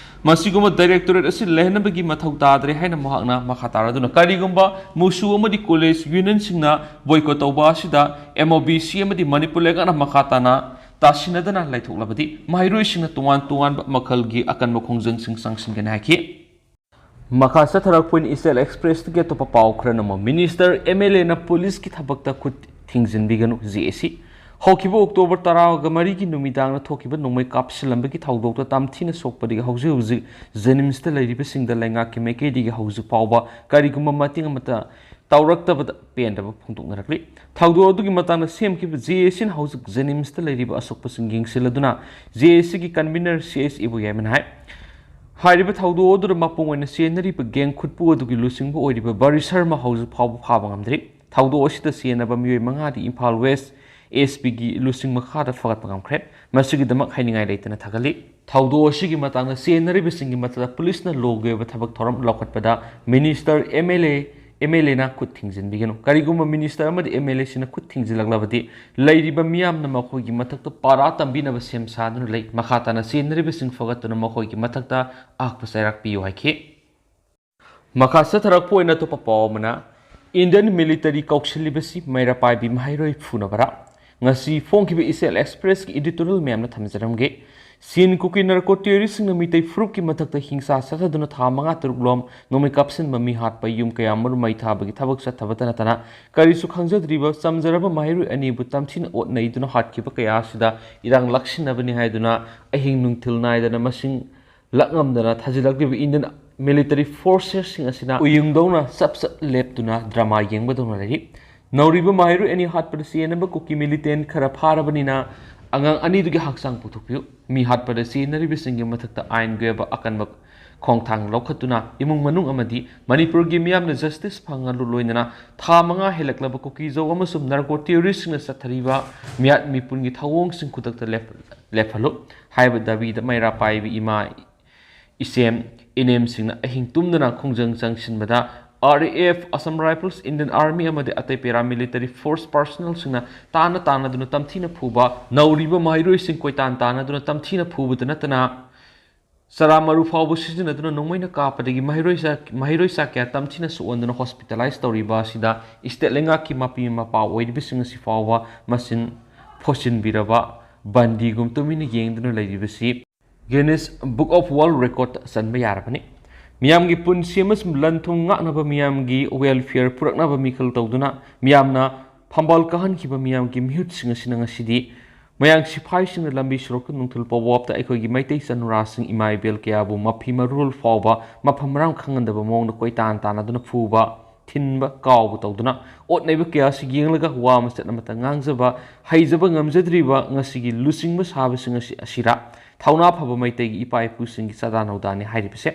ꯃꯁꯤꯒꯨꯝꯕ directorate ꯑꯁꯤ ꯂꯩꯍꯟꯅꯕꯒꯤ ꯃꯊꯧ ꯇꯥꯗ꯭ꯔꯦ ꯍꯥꯏꯅ ꯃꯍꯥꯛꯅ ꯃꯈꯥ ꯇꯥꯔꯗꯨꯅ, ꯀꯔꯤꯒꯨꯝꯕ ꯃꯨꯁꯨ ꯑꯃꯗꯤ ꯀꯣꯂꯦꯖ ꯌꯨꯅꯤꯌꯟꯁꯤꯡꯅ boycott ꯇꯧꯕ ꯑꯁꯤꯗ M O B C ꯑꯃꯗꯤ ꯃꯅꯤꯄꯨꯔ ꯂꯩꯉꯥꯛꯅ ꯃꯈꯥ ꯇꯥꯅ ꯇꯥꯁꯤꯟꯅꯗꯅ ꯂꯩꯊꯣꯛꯂꯕꯗꯤ ꯃꯍꯩꯔꯣꯏꯁꯤꯡꯅ ꯇꯣꯉꯥꯟ ꯇꯣꯉꯥꯟꯕ ꯃꯈꯜꯒꯤ ꯑꯀꯟꯕ ꯈꯣꯡꯖꯪꯁꯤꯡ ꯆꯪꯁꯤꯟꯒꯅꯤ ꯍꯥꯏꯈꯤ꯫ ꯃꯈꯥ ꯆꯠꯊꯔꯛꯄ ꯑꯣꯏꯅ ꯏꯆꯦꯜ ꯑꯦꯛꯁꯄ꯭ꯔꯦꯁꯇꯒꯤ ꯑꯇꯣꯞꯄ ꯄꯥꯎ ꯈꯔꯅ ꯑꯃꯨꯛ, ꯃꯤꯅꯤꯁꯇꯔ, M L A ꯅ ꯄꯨꯂꯤꯁꯀꯤ ꯊꯕꯛꯇ ꯈꯨꯠ ꯊꯤꯡꯖꯤꯟꯕꯤꯒꯅꯨ, J A C꯫ ꯍꯧꯈꯤꯕ ꯑꯣꯛꯇꯣꯕꯔ ꯇꯔꯥꯒ ꯃꯔꯤꯒꯤ ꯅꯨꯃꯤꯗꯥꯡꯗ ꯊꯣꯛꯈꯤꯕ ꯅꯣꯡꯃꯩ ꯀꯥꯞꯁꯤꯜꯂꯝꯕꯒꯤ ꯊꯧꯗꯣꯛꯇ ꯇꯝꯊꯤꯅ ꯁꯣꯛꯄꯗꯒꯤ ꯍꯧꯖꯤꯛ ꯍꯧꯖꯤꯛ ꯖꯦꯅꯤꯝꯁꯇ ꯂꯩꯔꯤꯕꯁꯤꯡꯗ ꯂꯩꯉꯥꯛꯀꯤ ꯃꯥꯏꯀꯩꯗꯒꯤ ꯍꯧꯖꯤꯛ ꯐꯥꯎꯕ ꯀꯔꯤꯒꯨꯝꯕ ꯃꯇꯦꯡ ꯑꯃꯠꯇ ꯇꯧꯔꯛꯇꯕꯗ ꯄꯦꯟꯗꯕ ꯐꯣꯡꯗꯣꯛꯅꯔꯛꯂꯤ꯫ ꯊꯧꯗꯣꯛ ꯑꯗꯨꯒꯤ ꯃꯇꯥꯡꯗ ꯁꯦꯝꯈꯤꯕ J A C ꯅ ꯍꯧꯖꯤꯛ ꯖꯦꯅꯤꯝꯁꯇ ꯂꯩꯔꯤꯕ ꯑꯁꯣꯛꯄꯁꯤꯡ ꯌꯦꯡꯁꯤꯜꯂꯗꯨꯅ J A C ꯒꯤ convener C H ꯏꯕꯨ ꯌꯥꯏꯃꯅ ꯍꯥꯏ, ꯍꯥꯏꯔꯤꯕ ꯊꯧꯗꯣꯛ ꯑꯗꯨꯗ ꯃꯄꯨꯡ ꯑꯣꯏꯅ ꯆꯦꯟꯅꯔꯤꯕ ꯒꯦꯡ ꯈꯨꯠꯄꯨ ꯑꯗꯨꯒꯤ ꯂꯨꯆꯤꯡꯕ ꯑꯣꯏꯔꯤꯕ ꯕꯔꯤ ꯁꯔꯃ ꯍꯧꯖꯤꯛ ꯐꯥꯎꯕ ꯐꯥꯕ ꯉꯝꯗ꯭ꯔꯤ꯫ ꯊꯧꯗꯣꯛ ꯑꯁꯤꯗ ꯆꯦꯟꯅꯕ ꯃꯤꯑꯣꯏ ꯃꯉꯥꯗꯤ ꯏꯝꯐꯥꯜ ꯋꯦꯁ S P ꯒꯤ ꯂꯨꯆꯤꯡ ꯃꯈꯥꯗ ꯐꯒꯠꯄ ꯉꯝꯈ꯭ꯔꯦ꯫ ꯃꯁꯤꯒꯤꯗꯃꯛ ꯍꯥꯏꯅꯤꯡꯉꯥꯏ ꯂꯩꯇꯅ ꯊꯥꯒꯠꯂꯤ꯫ ꯊꯧꯗꯣꯛ ꯑꯁꯤꯒꯤ ꯃꯇꯥꯡꯗ ꯆꯦꯟꯅꯔꯤꯕꯁꯤꯡꯒꯤ ꯃꯊꯛꯇ ꯄꯨꯂꯤꯁꯅ ꯂꯣꯒꯤ ꯑꯣꯏꯕ ꯊꯕꯛ ꯊꯧꯔꯝ ꯂꯧꯈꯠꯄꯗ minister, M L A, M L A ꯅ ꯈꯨꯠ ꯊꯤꯡꯖꯤꯟꯕꯤꯒꯅꯨ꯫ ꯀꯔꯤꯒꯨꯝꯕ ꯃꯤꯅꯤꯁꯇꯔ ꯑꯃꯗꯤ M L A ꯁꯤꯡꯅ ꯈꯨꯠ ꯊꯤꯡꯖꯤꯜꯂꯛꯂꯕꯗꯤ ꯂꯩꯔꯤꯕ ꯃꯤꯌꯥꯝꯅ ꯃꯈꯣꯏꯒꯤ ꯃꯊꯛꯇ ꯄꯥꯔꯥ ꯇꯝꯕꯤꯅꯕ ꯁꯦꯝ ꯁꯥꯗꯨꯅ ꯂꯩ꯫ ꯃꯈꯥ ꯇꯥꯅ ꯆꯦꯟꯅꯔꯤꯕꯁꯤꯡ ꯐꯒꯠꯇꯨꯅ ꯃꯈꯣꯏꯒꯤ ꯃꯊꯛꯇ ꯑꯍꯛꯄ ꯆꯩꯔꯥꯛ ꯄꯤꯌꯨ ꯍꯥꯏꯈꯤ꯫ ꯃꯈꯥ ꯆꯠꯊꯔꯛꯄ ꯑꯣꯏꯅ ꯑꯇꯣꯞꯄ ꯄꯥꯎ ꯑꯃꯅ, Indian military ꯀꯧꯁꯤꯜꯂꯤꯕꯁꯤ ꯃꯩꯔꯥ ꯄꯥꯏꯕꯤ ꯃꯍꯩꯔꯣꯏ ꯐꯨꯅꯕꯔꯥ? ꯉꯁꯤ ꯐꯣꯡꯈꯤꯕ ꯏꯆꯦꯜ ꯑꯦꯛꯁꯄ꯭ꯔꯦꯁꯀꯤ editorial ꯃꯌꯥꯝꯅ ꯊꯝꯖꯔꯝꯒꯦ꯫ ꯆꯤꯟ ꯀꯨꯀꯤ ꯅꯥꯔꯀꯣ ꯇꯦꯔꯣꯔꯤꯁꯁꯤꯡꯅ ꯃꯤꯇꯩ ꯐꯨꯔꯨꯞꯀꯤ ꯃꯊꯛꯇ ꯍꯤꯡꯁꯥ ꯆꯠꯊꯗꯨꯅ ꯊꯥ ꯃꯉꯥ ꯇꯔꯨꯛ ꯂꯣꯝ ꯅꯣꯡꯃꯩ ꯀꯥꯞꯁꯤꯟꯕ, ꯃꯤ ꯍꯥꯠꯄ, ꯌꯨꯝ ꯀꯌꯥ ꯃꯔꯨꯝ ꯃꯩ ꯊꯥꯕꯒꯤ ꯊꯕꯛ ꯆꯠꯊꯕꯇ ꯅꯠꯇꯅ ꯀꯔꯤꯁꯨ ꯈꯪꯖꯗ꯭ꯔꯤꯕ ꯆꯝꯖꯔꯕ ꯃꯍꯩꯔꯣꯏ ꯑꯅꯤꯕꯨ ꯇꯝꯊꯤꯅ ꯑꯣꯠ ꯅꯩꯗꯨꯅ ꯍꯥꯠꯈꯤꯕ ꯀꯌꯥ ꯑꯁꯤꯗ ꯏꯔꯥꯡ ꯂꯥꯛꯁꯤꯟꯅꯕꯅꯤ ꯍꯥꯏꯗꯨꯅ ꯑꯍꯤꯡ ꯅꯨꯡꯊꯤꯜ ꯅꯥꯏꯗꯅ ꯃꯁꯤꯡ ꯂꯥꯛꯉꯝꯗꯅ ꯊꯥꯖꯤꯜꯂꯛꯂꯤꯕ Indian military forces ꯁꯤꯡ ꯑꯁꯤꯅ ꯎꯌꯨꯡꯗꯧꯅ ꯆꯞ ꯆꯞ ꯂꯦꯞꯇꯨꯅ drama ꯌꯦꯡꯕꯗꯧꯅ ꯂꯩꯔꯤ꯫ ꯅꯧꯔꯤꯕ ꯃꯍꯩꯔꯣꯏ ꯑꯅꯤ ꯍꯥꯠꯄꯗ ꯆꯦꯟꯅꯕ ꯀꯨꯀꯤ militant ꯈꯔ ꯐꯥꯔꯕꯅꯤꯅ ꯑꯉꯥꯡ ꯑꯅꯤꯗꯨꯒꯤ ꯍꯛꯆꯥꯡ ꯄꯨꯊꯣꯛꯄꯤꯌꯨ꯫ ꯃꯤ ꯍꯥꯠꯄꯗ ꯆꯦꯟꯅꯔꯤꯕꯁꯤꯡꯒꯤ ꯃꯊꯛꯇ ꯑꯥꯏꯟꯒꯤ ꯑꯣꯏꯕ ꯑꯀꯟꯕ ꯈꯣꯡꯊꯥꯡ ꯂꯧꯈꯠꯇꯨꯅ ꯏꯃꯨꯡ ꯃꯅꯨꯡ ꯑꯃꯗꯤ ꯃꯅꯤꯄꯨꯔꯒꯤ ꯃꯤꯌꯥꯝꯅ ꯖꯁꯇꯤꯁ ꯐꯪꯍꯜꯂꯨ ꯂꯣꯏꯅꯅ ꯊꯥ ꯃꯉꯥ ꯍꯦꯜꯂꯛꯂꯕ ꯀꯨꯀꯤꯖꯧ ꯑꯃꯁꯨꯡ ꯅꯥꯔꯀꯣ ꯇꯦꯔꯣꯔꯤꯁꯁꯤꯡꯅ ꯆꯠꯊꯔꯤꯕ ꯃꯤꯌꯥꯠ ꯃꯤꯄꯨꯟꯒꯤ ꯊꯧꯑꯣꯡꯁꯤꯡ ꯈꯨꯗꯛꯇ ꯂꯦꯞ-, ꯂꯦꯞꯍꯜꯂꯨ ꯍꯥꯏꯕ ꯗꯥꯕꯤꯗ ꯃꯩꯔꯥ ꯄꯥꯏꯕꯤ ꯏꯃꯥ, ꯏꯆꯦꯝ, ꯏꯅꯦꯝꯁꯤꯡꯅ ꯑꯍꯤꯡ ꯇꯨꯝꯗꯅ ꯈꯣꯡꯖꯪ ꯆꯪꯁꯤꯟꯕꯗ R A F, Assam Rifles, Indian Army ꯑꯃꯗꯤ ꯑꯇꯩ paramilitary force personnelꯁꯤꯡꯅ ꯇꯥꯟꯅ ꯇꯥꯟꯅꯗꯨꯅ ꯇꯝꯊꯤꯅ ꯐꯨꯕ, ꯅꯧꯔꯤꯕ ꯃꯍꯩꯔꯣꯏꯁꯤꯡ ꯀꯣꯏꯇꯥꯟ ꯇꯥꯟꯅꯗꯨꯅ ꯇꯝꯊꯤꯅ ꯐꯨꯕꯗ ꯅꯠꯇꯅ ꯆꯔꯥ ꯃꯔꯨ ꯐꯥꯎꯕ ꯁꯤꯖꯤꯟꯅꯗꯨꯅ ꯅꯣꯡꯃꯩꯅ ꯀꯥꯞꯄꯗꯒꯤ ꯃꯍꯩꯔꯣꯏ ꯆꯥ-, ꯃꯍꯩꯔꯣꯏ ꯆꯥ ꯀꯌꯥ ꯇꯝꯊꯤꯅ ꯁꯣꯛꯍꯟꯗꯨꯅ hospitalize ꯇꯧꯔꯤꯕ ꯑꯁꯤꯗ state ꯂꯩꯉꯥꯛꯀꯤ ꯃꯄꯤ ꯃꯄꯥ ꯑꯣꯏꯔꯤꯕꯁꯤꯡ ꯑꯁꯤ ꯐꯥꯎꯕ ꯃꯆꯤꯟ ꯐꯣꯠꯆꯤꯟꯕꯤꯔꯕ ꯕꯟꯗꯤꯒꯨꯝ ꯇꯨꯃꯤꯟꯅ ꯌꯦꯡꯗꯨꯅ ꯂꯩꯔꯤꯕꯁꯤ Guinness Book of World Record ꯆꯟꯕ ꯌꯥꯔꯕꯅꯤ꯫ ꯃꯤꯌꯥꯝꯒꯤ ꯄꯨꯟꯁꯤ ꯑꯃꯁꯨꯡ ꯂꯟ ꯊꯨꯝ ꯉꯥꯛꯅꯕ, ꯃꯤꯌꯥꯝꯒꯤ welfare ꯄꯨꯔꯛꯅꯕ ꯃꯤꯈꯜ ꯇꯧꯗꯨꯅ ꯃꯤꯌꯥꯝꯅ ꯐꯝꯕꯥꯜ ꯀꯥꯍꯟꯈꯤꯕ ꯃꯤꯌꯥꯝꯒꯤ ꯃꯤꯍꯨꯠꯁꯤꯡ ꯑꯁꯤꯅ ꯉꯁꯤꯗꯤ ꯃꯌꯥꯡ ꯁꯤꯐꯥꯏꯁꯤꯡꯅ ꯂꯝꯕꯤ ꯁꯣꯔꯣꯛꯇ ꯅꯨꯡꯊꯤꯜ ꯄꯣꯋꯥꯞꯇ ꯑꯩꯈꯣꯏꯒꯤ ꯃꯩꯇꯩ ꯆꯅꯨꯔꯥꯁꯤꯡ, ꯏꯃꯥ ꯏꯕꯦꯜ ꯀꯌꯥꯕꯨ ꯃꯐꯤ ꯃꯔꯣꯜ ꯐꯥꯎꯕ ꯃꯐꯝ ꯃꯔꯥꯡ ꯈꯪꯍꯟꯗꯕ ꯃꯑꯣꯡꯗ ꯀꯣꯏꯇꯥꯟ ꯇꯥꯟꯅꯗꯨꯅ ꯐꯨꯕ, ꯊꯤꯟꯕ, ꯀꯥꯎꯕ ꯇꯧꯗꯨꯅ ꯑꯣꯠ ꯅꯩꯕ ꯀꯌꯥ ꯑꯁꯤ ꯌꯦꯡꯂꯒ ꯋꯥ ꯃꯆꯦꯠ ꯑꯃꯠꯇ ꯉꯥꯡꯖꯕ ꯍꯩꯖꯕ ꯉꯝꯖꯗ꯭ꯔꯤꯕ ꯉꯁꯤꯒꯤ ꯂꯨꯆꯤꯡꯕ ꯁꯥꯕꯁꯤꯡ ꯑꯁꯤ ꯑꯁꯤꯔꯥ? ꯊꯧꯅꯥ ꯐꯕ ꯃꯩꯇꯩꯒꯤ ꯏꯄꯥ ꯏꯄꯨꯁꯤꯡꯒꯤ ꯆꯥꯗꯥ ꯅꯧꯗꯥꯅꯤ ꯍꯥꯏꯔꯤꯕꯁꯦ꯫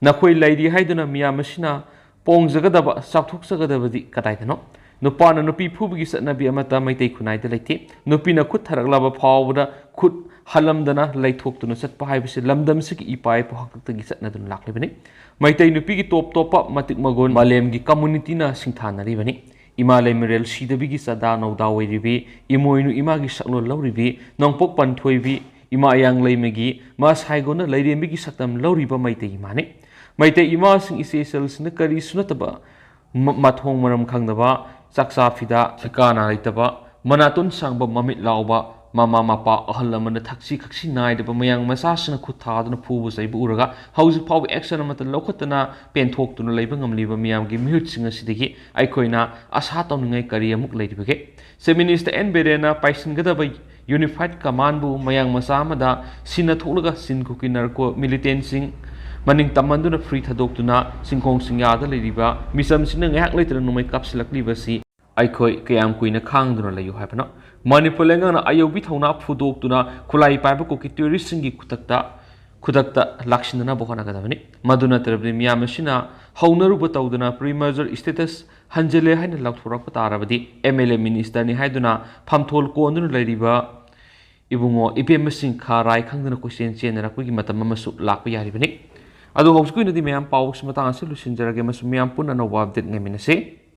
ꯅꯈꯣꯏ ꯂꯩꯔꯤ ꯍꯥꯏꯗꯨꯅ ꯃꯤꯌꯥꯝ ꯑꯁꯤꯅ ꯄꯣꯡꯖꯒꯗꯕ, ꯆꯥꯎꯊꯣꯛꯆꯒꯗꯕꯗꯤ ꯀꯗꯥꯏꯗꯅꯣ? ꯅꯨꯄꯥꯅ ꯅꯨꯄꯤ ꯐꯨꯕꯒꯤ ꯆꯠꯅꯕꯤ ꯑꯃꯠꯇ ꯃꯩꯇꯩ ꯈꯨꯟꯅꯥꯏꯗ ꯂꯩꯇꯦ꯫ ꯅꯨꯄꯤꯅ ꯈꯨꯠ ꯊꯥꯔꯛꯂꯕ ꯐꯥꯎꯕꯗ ꯈꯨꯠ ꯍꯜꯂꯝꯗꯅ ꯂꯩꯊꯣꯛꯇꯨꯅ ꯆꯠꯄ ꯍꯥꯏꯕꯁꯤ ꯂꯝꯗꯝꯁꯤꯒꯤ ꯏꯄꯥ ꯏꯄꯨ ꯍꯥꯛꯇꯛꯇꯒꯤ ꯆꯠꯅꯗꯨꯅ ꯂꯥꯛꯂꯤꯕꯅꯤ꯫ ꯃꯩꯇꯩ ꯅꯨꯄꯤꯒꯤ ꯇꯣꯞ ꯇꯣꯞꯄ ꯃꯇꯤꯛ ꯃꯒꯨꯟ ꯃꯥꯂꯦꯝꯒꯤ communityꯅ ꯁꯤꯡꯊꯥꯅꯔꯤꯕꯅꯤ꯫ ꯏꯃꯥ ꯂꯩꯃꯔꯦꯜ ꯁꯤꯗꯕꯤꯒꯤ ꯆꯥꯗꯥ ꯅꯧꯗꯥ ꯑꯣꯏꯔꯤꯕꯤ, ꯏꯃꯣꯏꯅꯨ ꯏꯃꯥꯒꯤ ꯁꯛꯂꯣꯟ ꯂꯧꯔꯤꯕꯤ, ꯅꯣꯡꯄꯣꯛ ꯄꯟꯊꯣꯏꯕꯤ, ꯏꯃꯥ ꯏꯌꯥꯡ ꯂꯩꯃꯒꯤ ꯃꯁꯥꯏꯒꯣꯟꯅ ꯂꯩꯔꯦꯝꯕꯤꯒꯤ ꯁꯛꯇꯝ ꯂꯧꯔꯤꯕ ꯃꯩꯇꯩ ꯏꯃꯥꯅꯤ꯫ ꯃꯩꯇꯩ ꯏꯃꯥꯁꯤꯡ ꯏꯆꯦ ꯏꯆꯜꯁꯤꯡꯅ ꯀꯔꯤꯁꯨ ꯅꯠꯇꯕ ꯃ-, ꯃꯊꯣꯡ ꯃꯔꯝ ꯈꯪꯗꯕ, ꯆꯥꯛꯆꯥ ꯐꯤꯗꯥ ꯊꯤꯀꯥꯅ ꯂꯩꯇꯕ, ꯃꯅꯥꯇꯣꯟ ꯁꯥꯡꯕ, ꯃꯃꯤꯠ ꯂꯥꯎꯕ, ꯃꯃꯥ ꯃꯄꯥ ꯑꯍꯜ ꯂꯃꯟꯅ ꯊꯛꯁꯤ ꯈꯛꯁꯤ ꯅꯥꯏꯗꯕ ꯃꯌꯥꯡ ꯃꯆꯥꯁꯤꯡꯅ ꯈꯨꯠ ꯊꯥꯗꯨꯅ ꯐꯨꯕ ꯆꯩꯕ ꯎꯔꯒ ꯍꯧꯖꯤꯛ ꯐꯥꯎꯕ action ꯑꯃꯠꯇ ꯂꯧꯈꯠꯇꯅ ꯄꯦꯟꯊꯣꯛꯇꯨꯅ ꯂꯩꯕ ꯉꯝꯂꯤꯕ ꯃꯤꯌꯥꯝꯒꯤ ꯃꯤꯍꯨꯠꯁꯤꯡ ꯑꯁꯤꯗꯒꯤ ꯑꯩꯈꯣꯏꯅ ꯑꯥꯁꯥ ꯇꯧꯅꯤꯡꯉꯥꯏ ꯀꯔꯤ ꯑꯃꯨꯛ ꯂꯩꯔꯤꯕꯒꯦ? Chief Minister ꯑꯦꯟ ꯕꯤꯔꯦꯟꯅ ꯄꯥꯏꯁꯤꯟꯒꯗꯕ Unified Commandꯕꯨ ꯃꯌꯥꯡ ꯃꯆꯥ ꯑꯃꯗ ꯁꯤꯟꯅ ꯊꯣꯛꯂꯒ ꯆꯤꯟ ꯈꯨꯀꯤ ꯅꯥꯔꯀꯣ militantꯁꯤꯡ ꯃꯅꯤꯡ ꯇꯝꯍꯟꯗꯨꯅ free ꯊꯥꯗꯣꯛꯇꯨꯅ ꯆꯤꯡꯈꯣꯡ ꯆꯤꯡꯌꯥꯗ ꯂꯩꯔꯤꯕ ꯃꯤꯆꯝꯁꯤꯡꯅ ꯉꯥꯏꯍꯥꯛ ꯂꯩꯇꯅ ꯅꯣꯡꯃꯩ ꯀꯥꯞꯁꯤꯜꯂꯛꯂꯤꯕꯁꯤ ꯑꯩꯈꯣꯏ ꯀꯌꯥꯝ ꯀꯨꯏꯅ ꯈꯥꯡꯗꯨꯅ ꯂꯩꯌꯨ ꯍꯥꯏꯕꯅꯣ? ꯃꯅꯤꯄꯨꯔ ꯂꯩꯉꯥꯛꯅ ꯑꯌꯧꯕꯤ ꯊꯧꯅꯥ ꯐꯨꯗꯣꯛꯇꯨꯅ ꯈꯨꯠꯂꯥꯏ ꯄꯥꯏꯕ ꯀꯨꯀꯤ terroristꯁꯤꯡꯒꯤ ꯈꯨꯊꯛꯇ ꯈꯨꯗꯛꯇ ꯂꯥꯛꯁꯤꯟꯅꯅꯕ ꯍꯣꯠꯅꯒꯗꯕꯅꯤ꯫ ꯃꯗꯨ ꯅꯠꯇ꯭ꯔꯕꯗꯤ ꯃꯤꯌꯥꯝ ꯑꯁꯤꯅ ꯍꯧꯅꯔꯨꯕ ꯇꯧꯗꯅ pre-merger status ꯍꯟꯖꯤꯜꯂꯦ ꯍꯥꯏꯅ ꯂꯥꯎꯊꯣꯔꯛꯄ ꯇꯥꯔꯕꯗꯤ, M L A minister ꯅꯤ ꯍꯥꯏꯗꯨꯅ ꯐꯝꯊꯣꯜ ꯀꯣꯟꯗꯨꯅ ꯂꯩꯔꯤꯕ ꯏꯕꯨꯡꯉꯣ ꯏꯕꯦꯝꯃꯁꯤꯡ ꯈꯥ ꯔꯥꯏ ꯈꯪꯗꯅ ꯀꯣꯏꯆꯦꯟ ꯆꯦꯟꯅꯔꯛꯄꯒꯤ ꯃꯇꯝ ꯑꯃꯁꯨ ꯂꯥꯛꯄ ꯌꯥꯔꯤꯕꯅꯤ꯫ ꯑꯗꯨ ꯍꯧꯖꯤꯛꯀꯤ ꯑꯣꯏꯅꯗꯤ ꯃꯌꯥꯝ ꯄꯥꯎꯁꯤ ꯃꯇꯥꯡ ꯑꯁꯤ ꯂꯣꯏꯁꯤꯟꯖꯔꯒꯦ, ꯑꯃꯁꯨꯡ ꯃꯌꯥꯝ ꯄꯨꯟꯅ ꯑꯅꯧꯕ update ꯉꯥꯏꯃꯤꯟꯅꯁꯤ꯫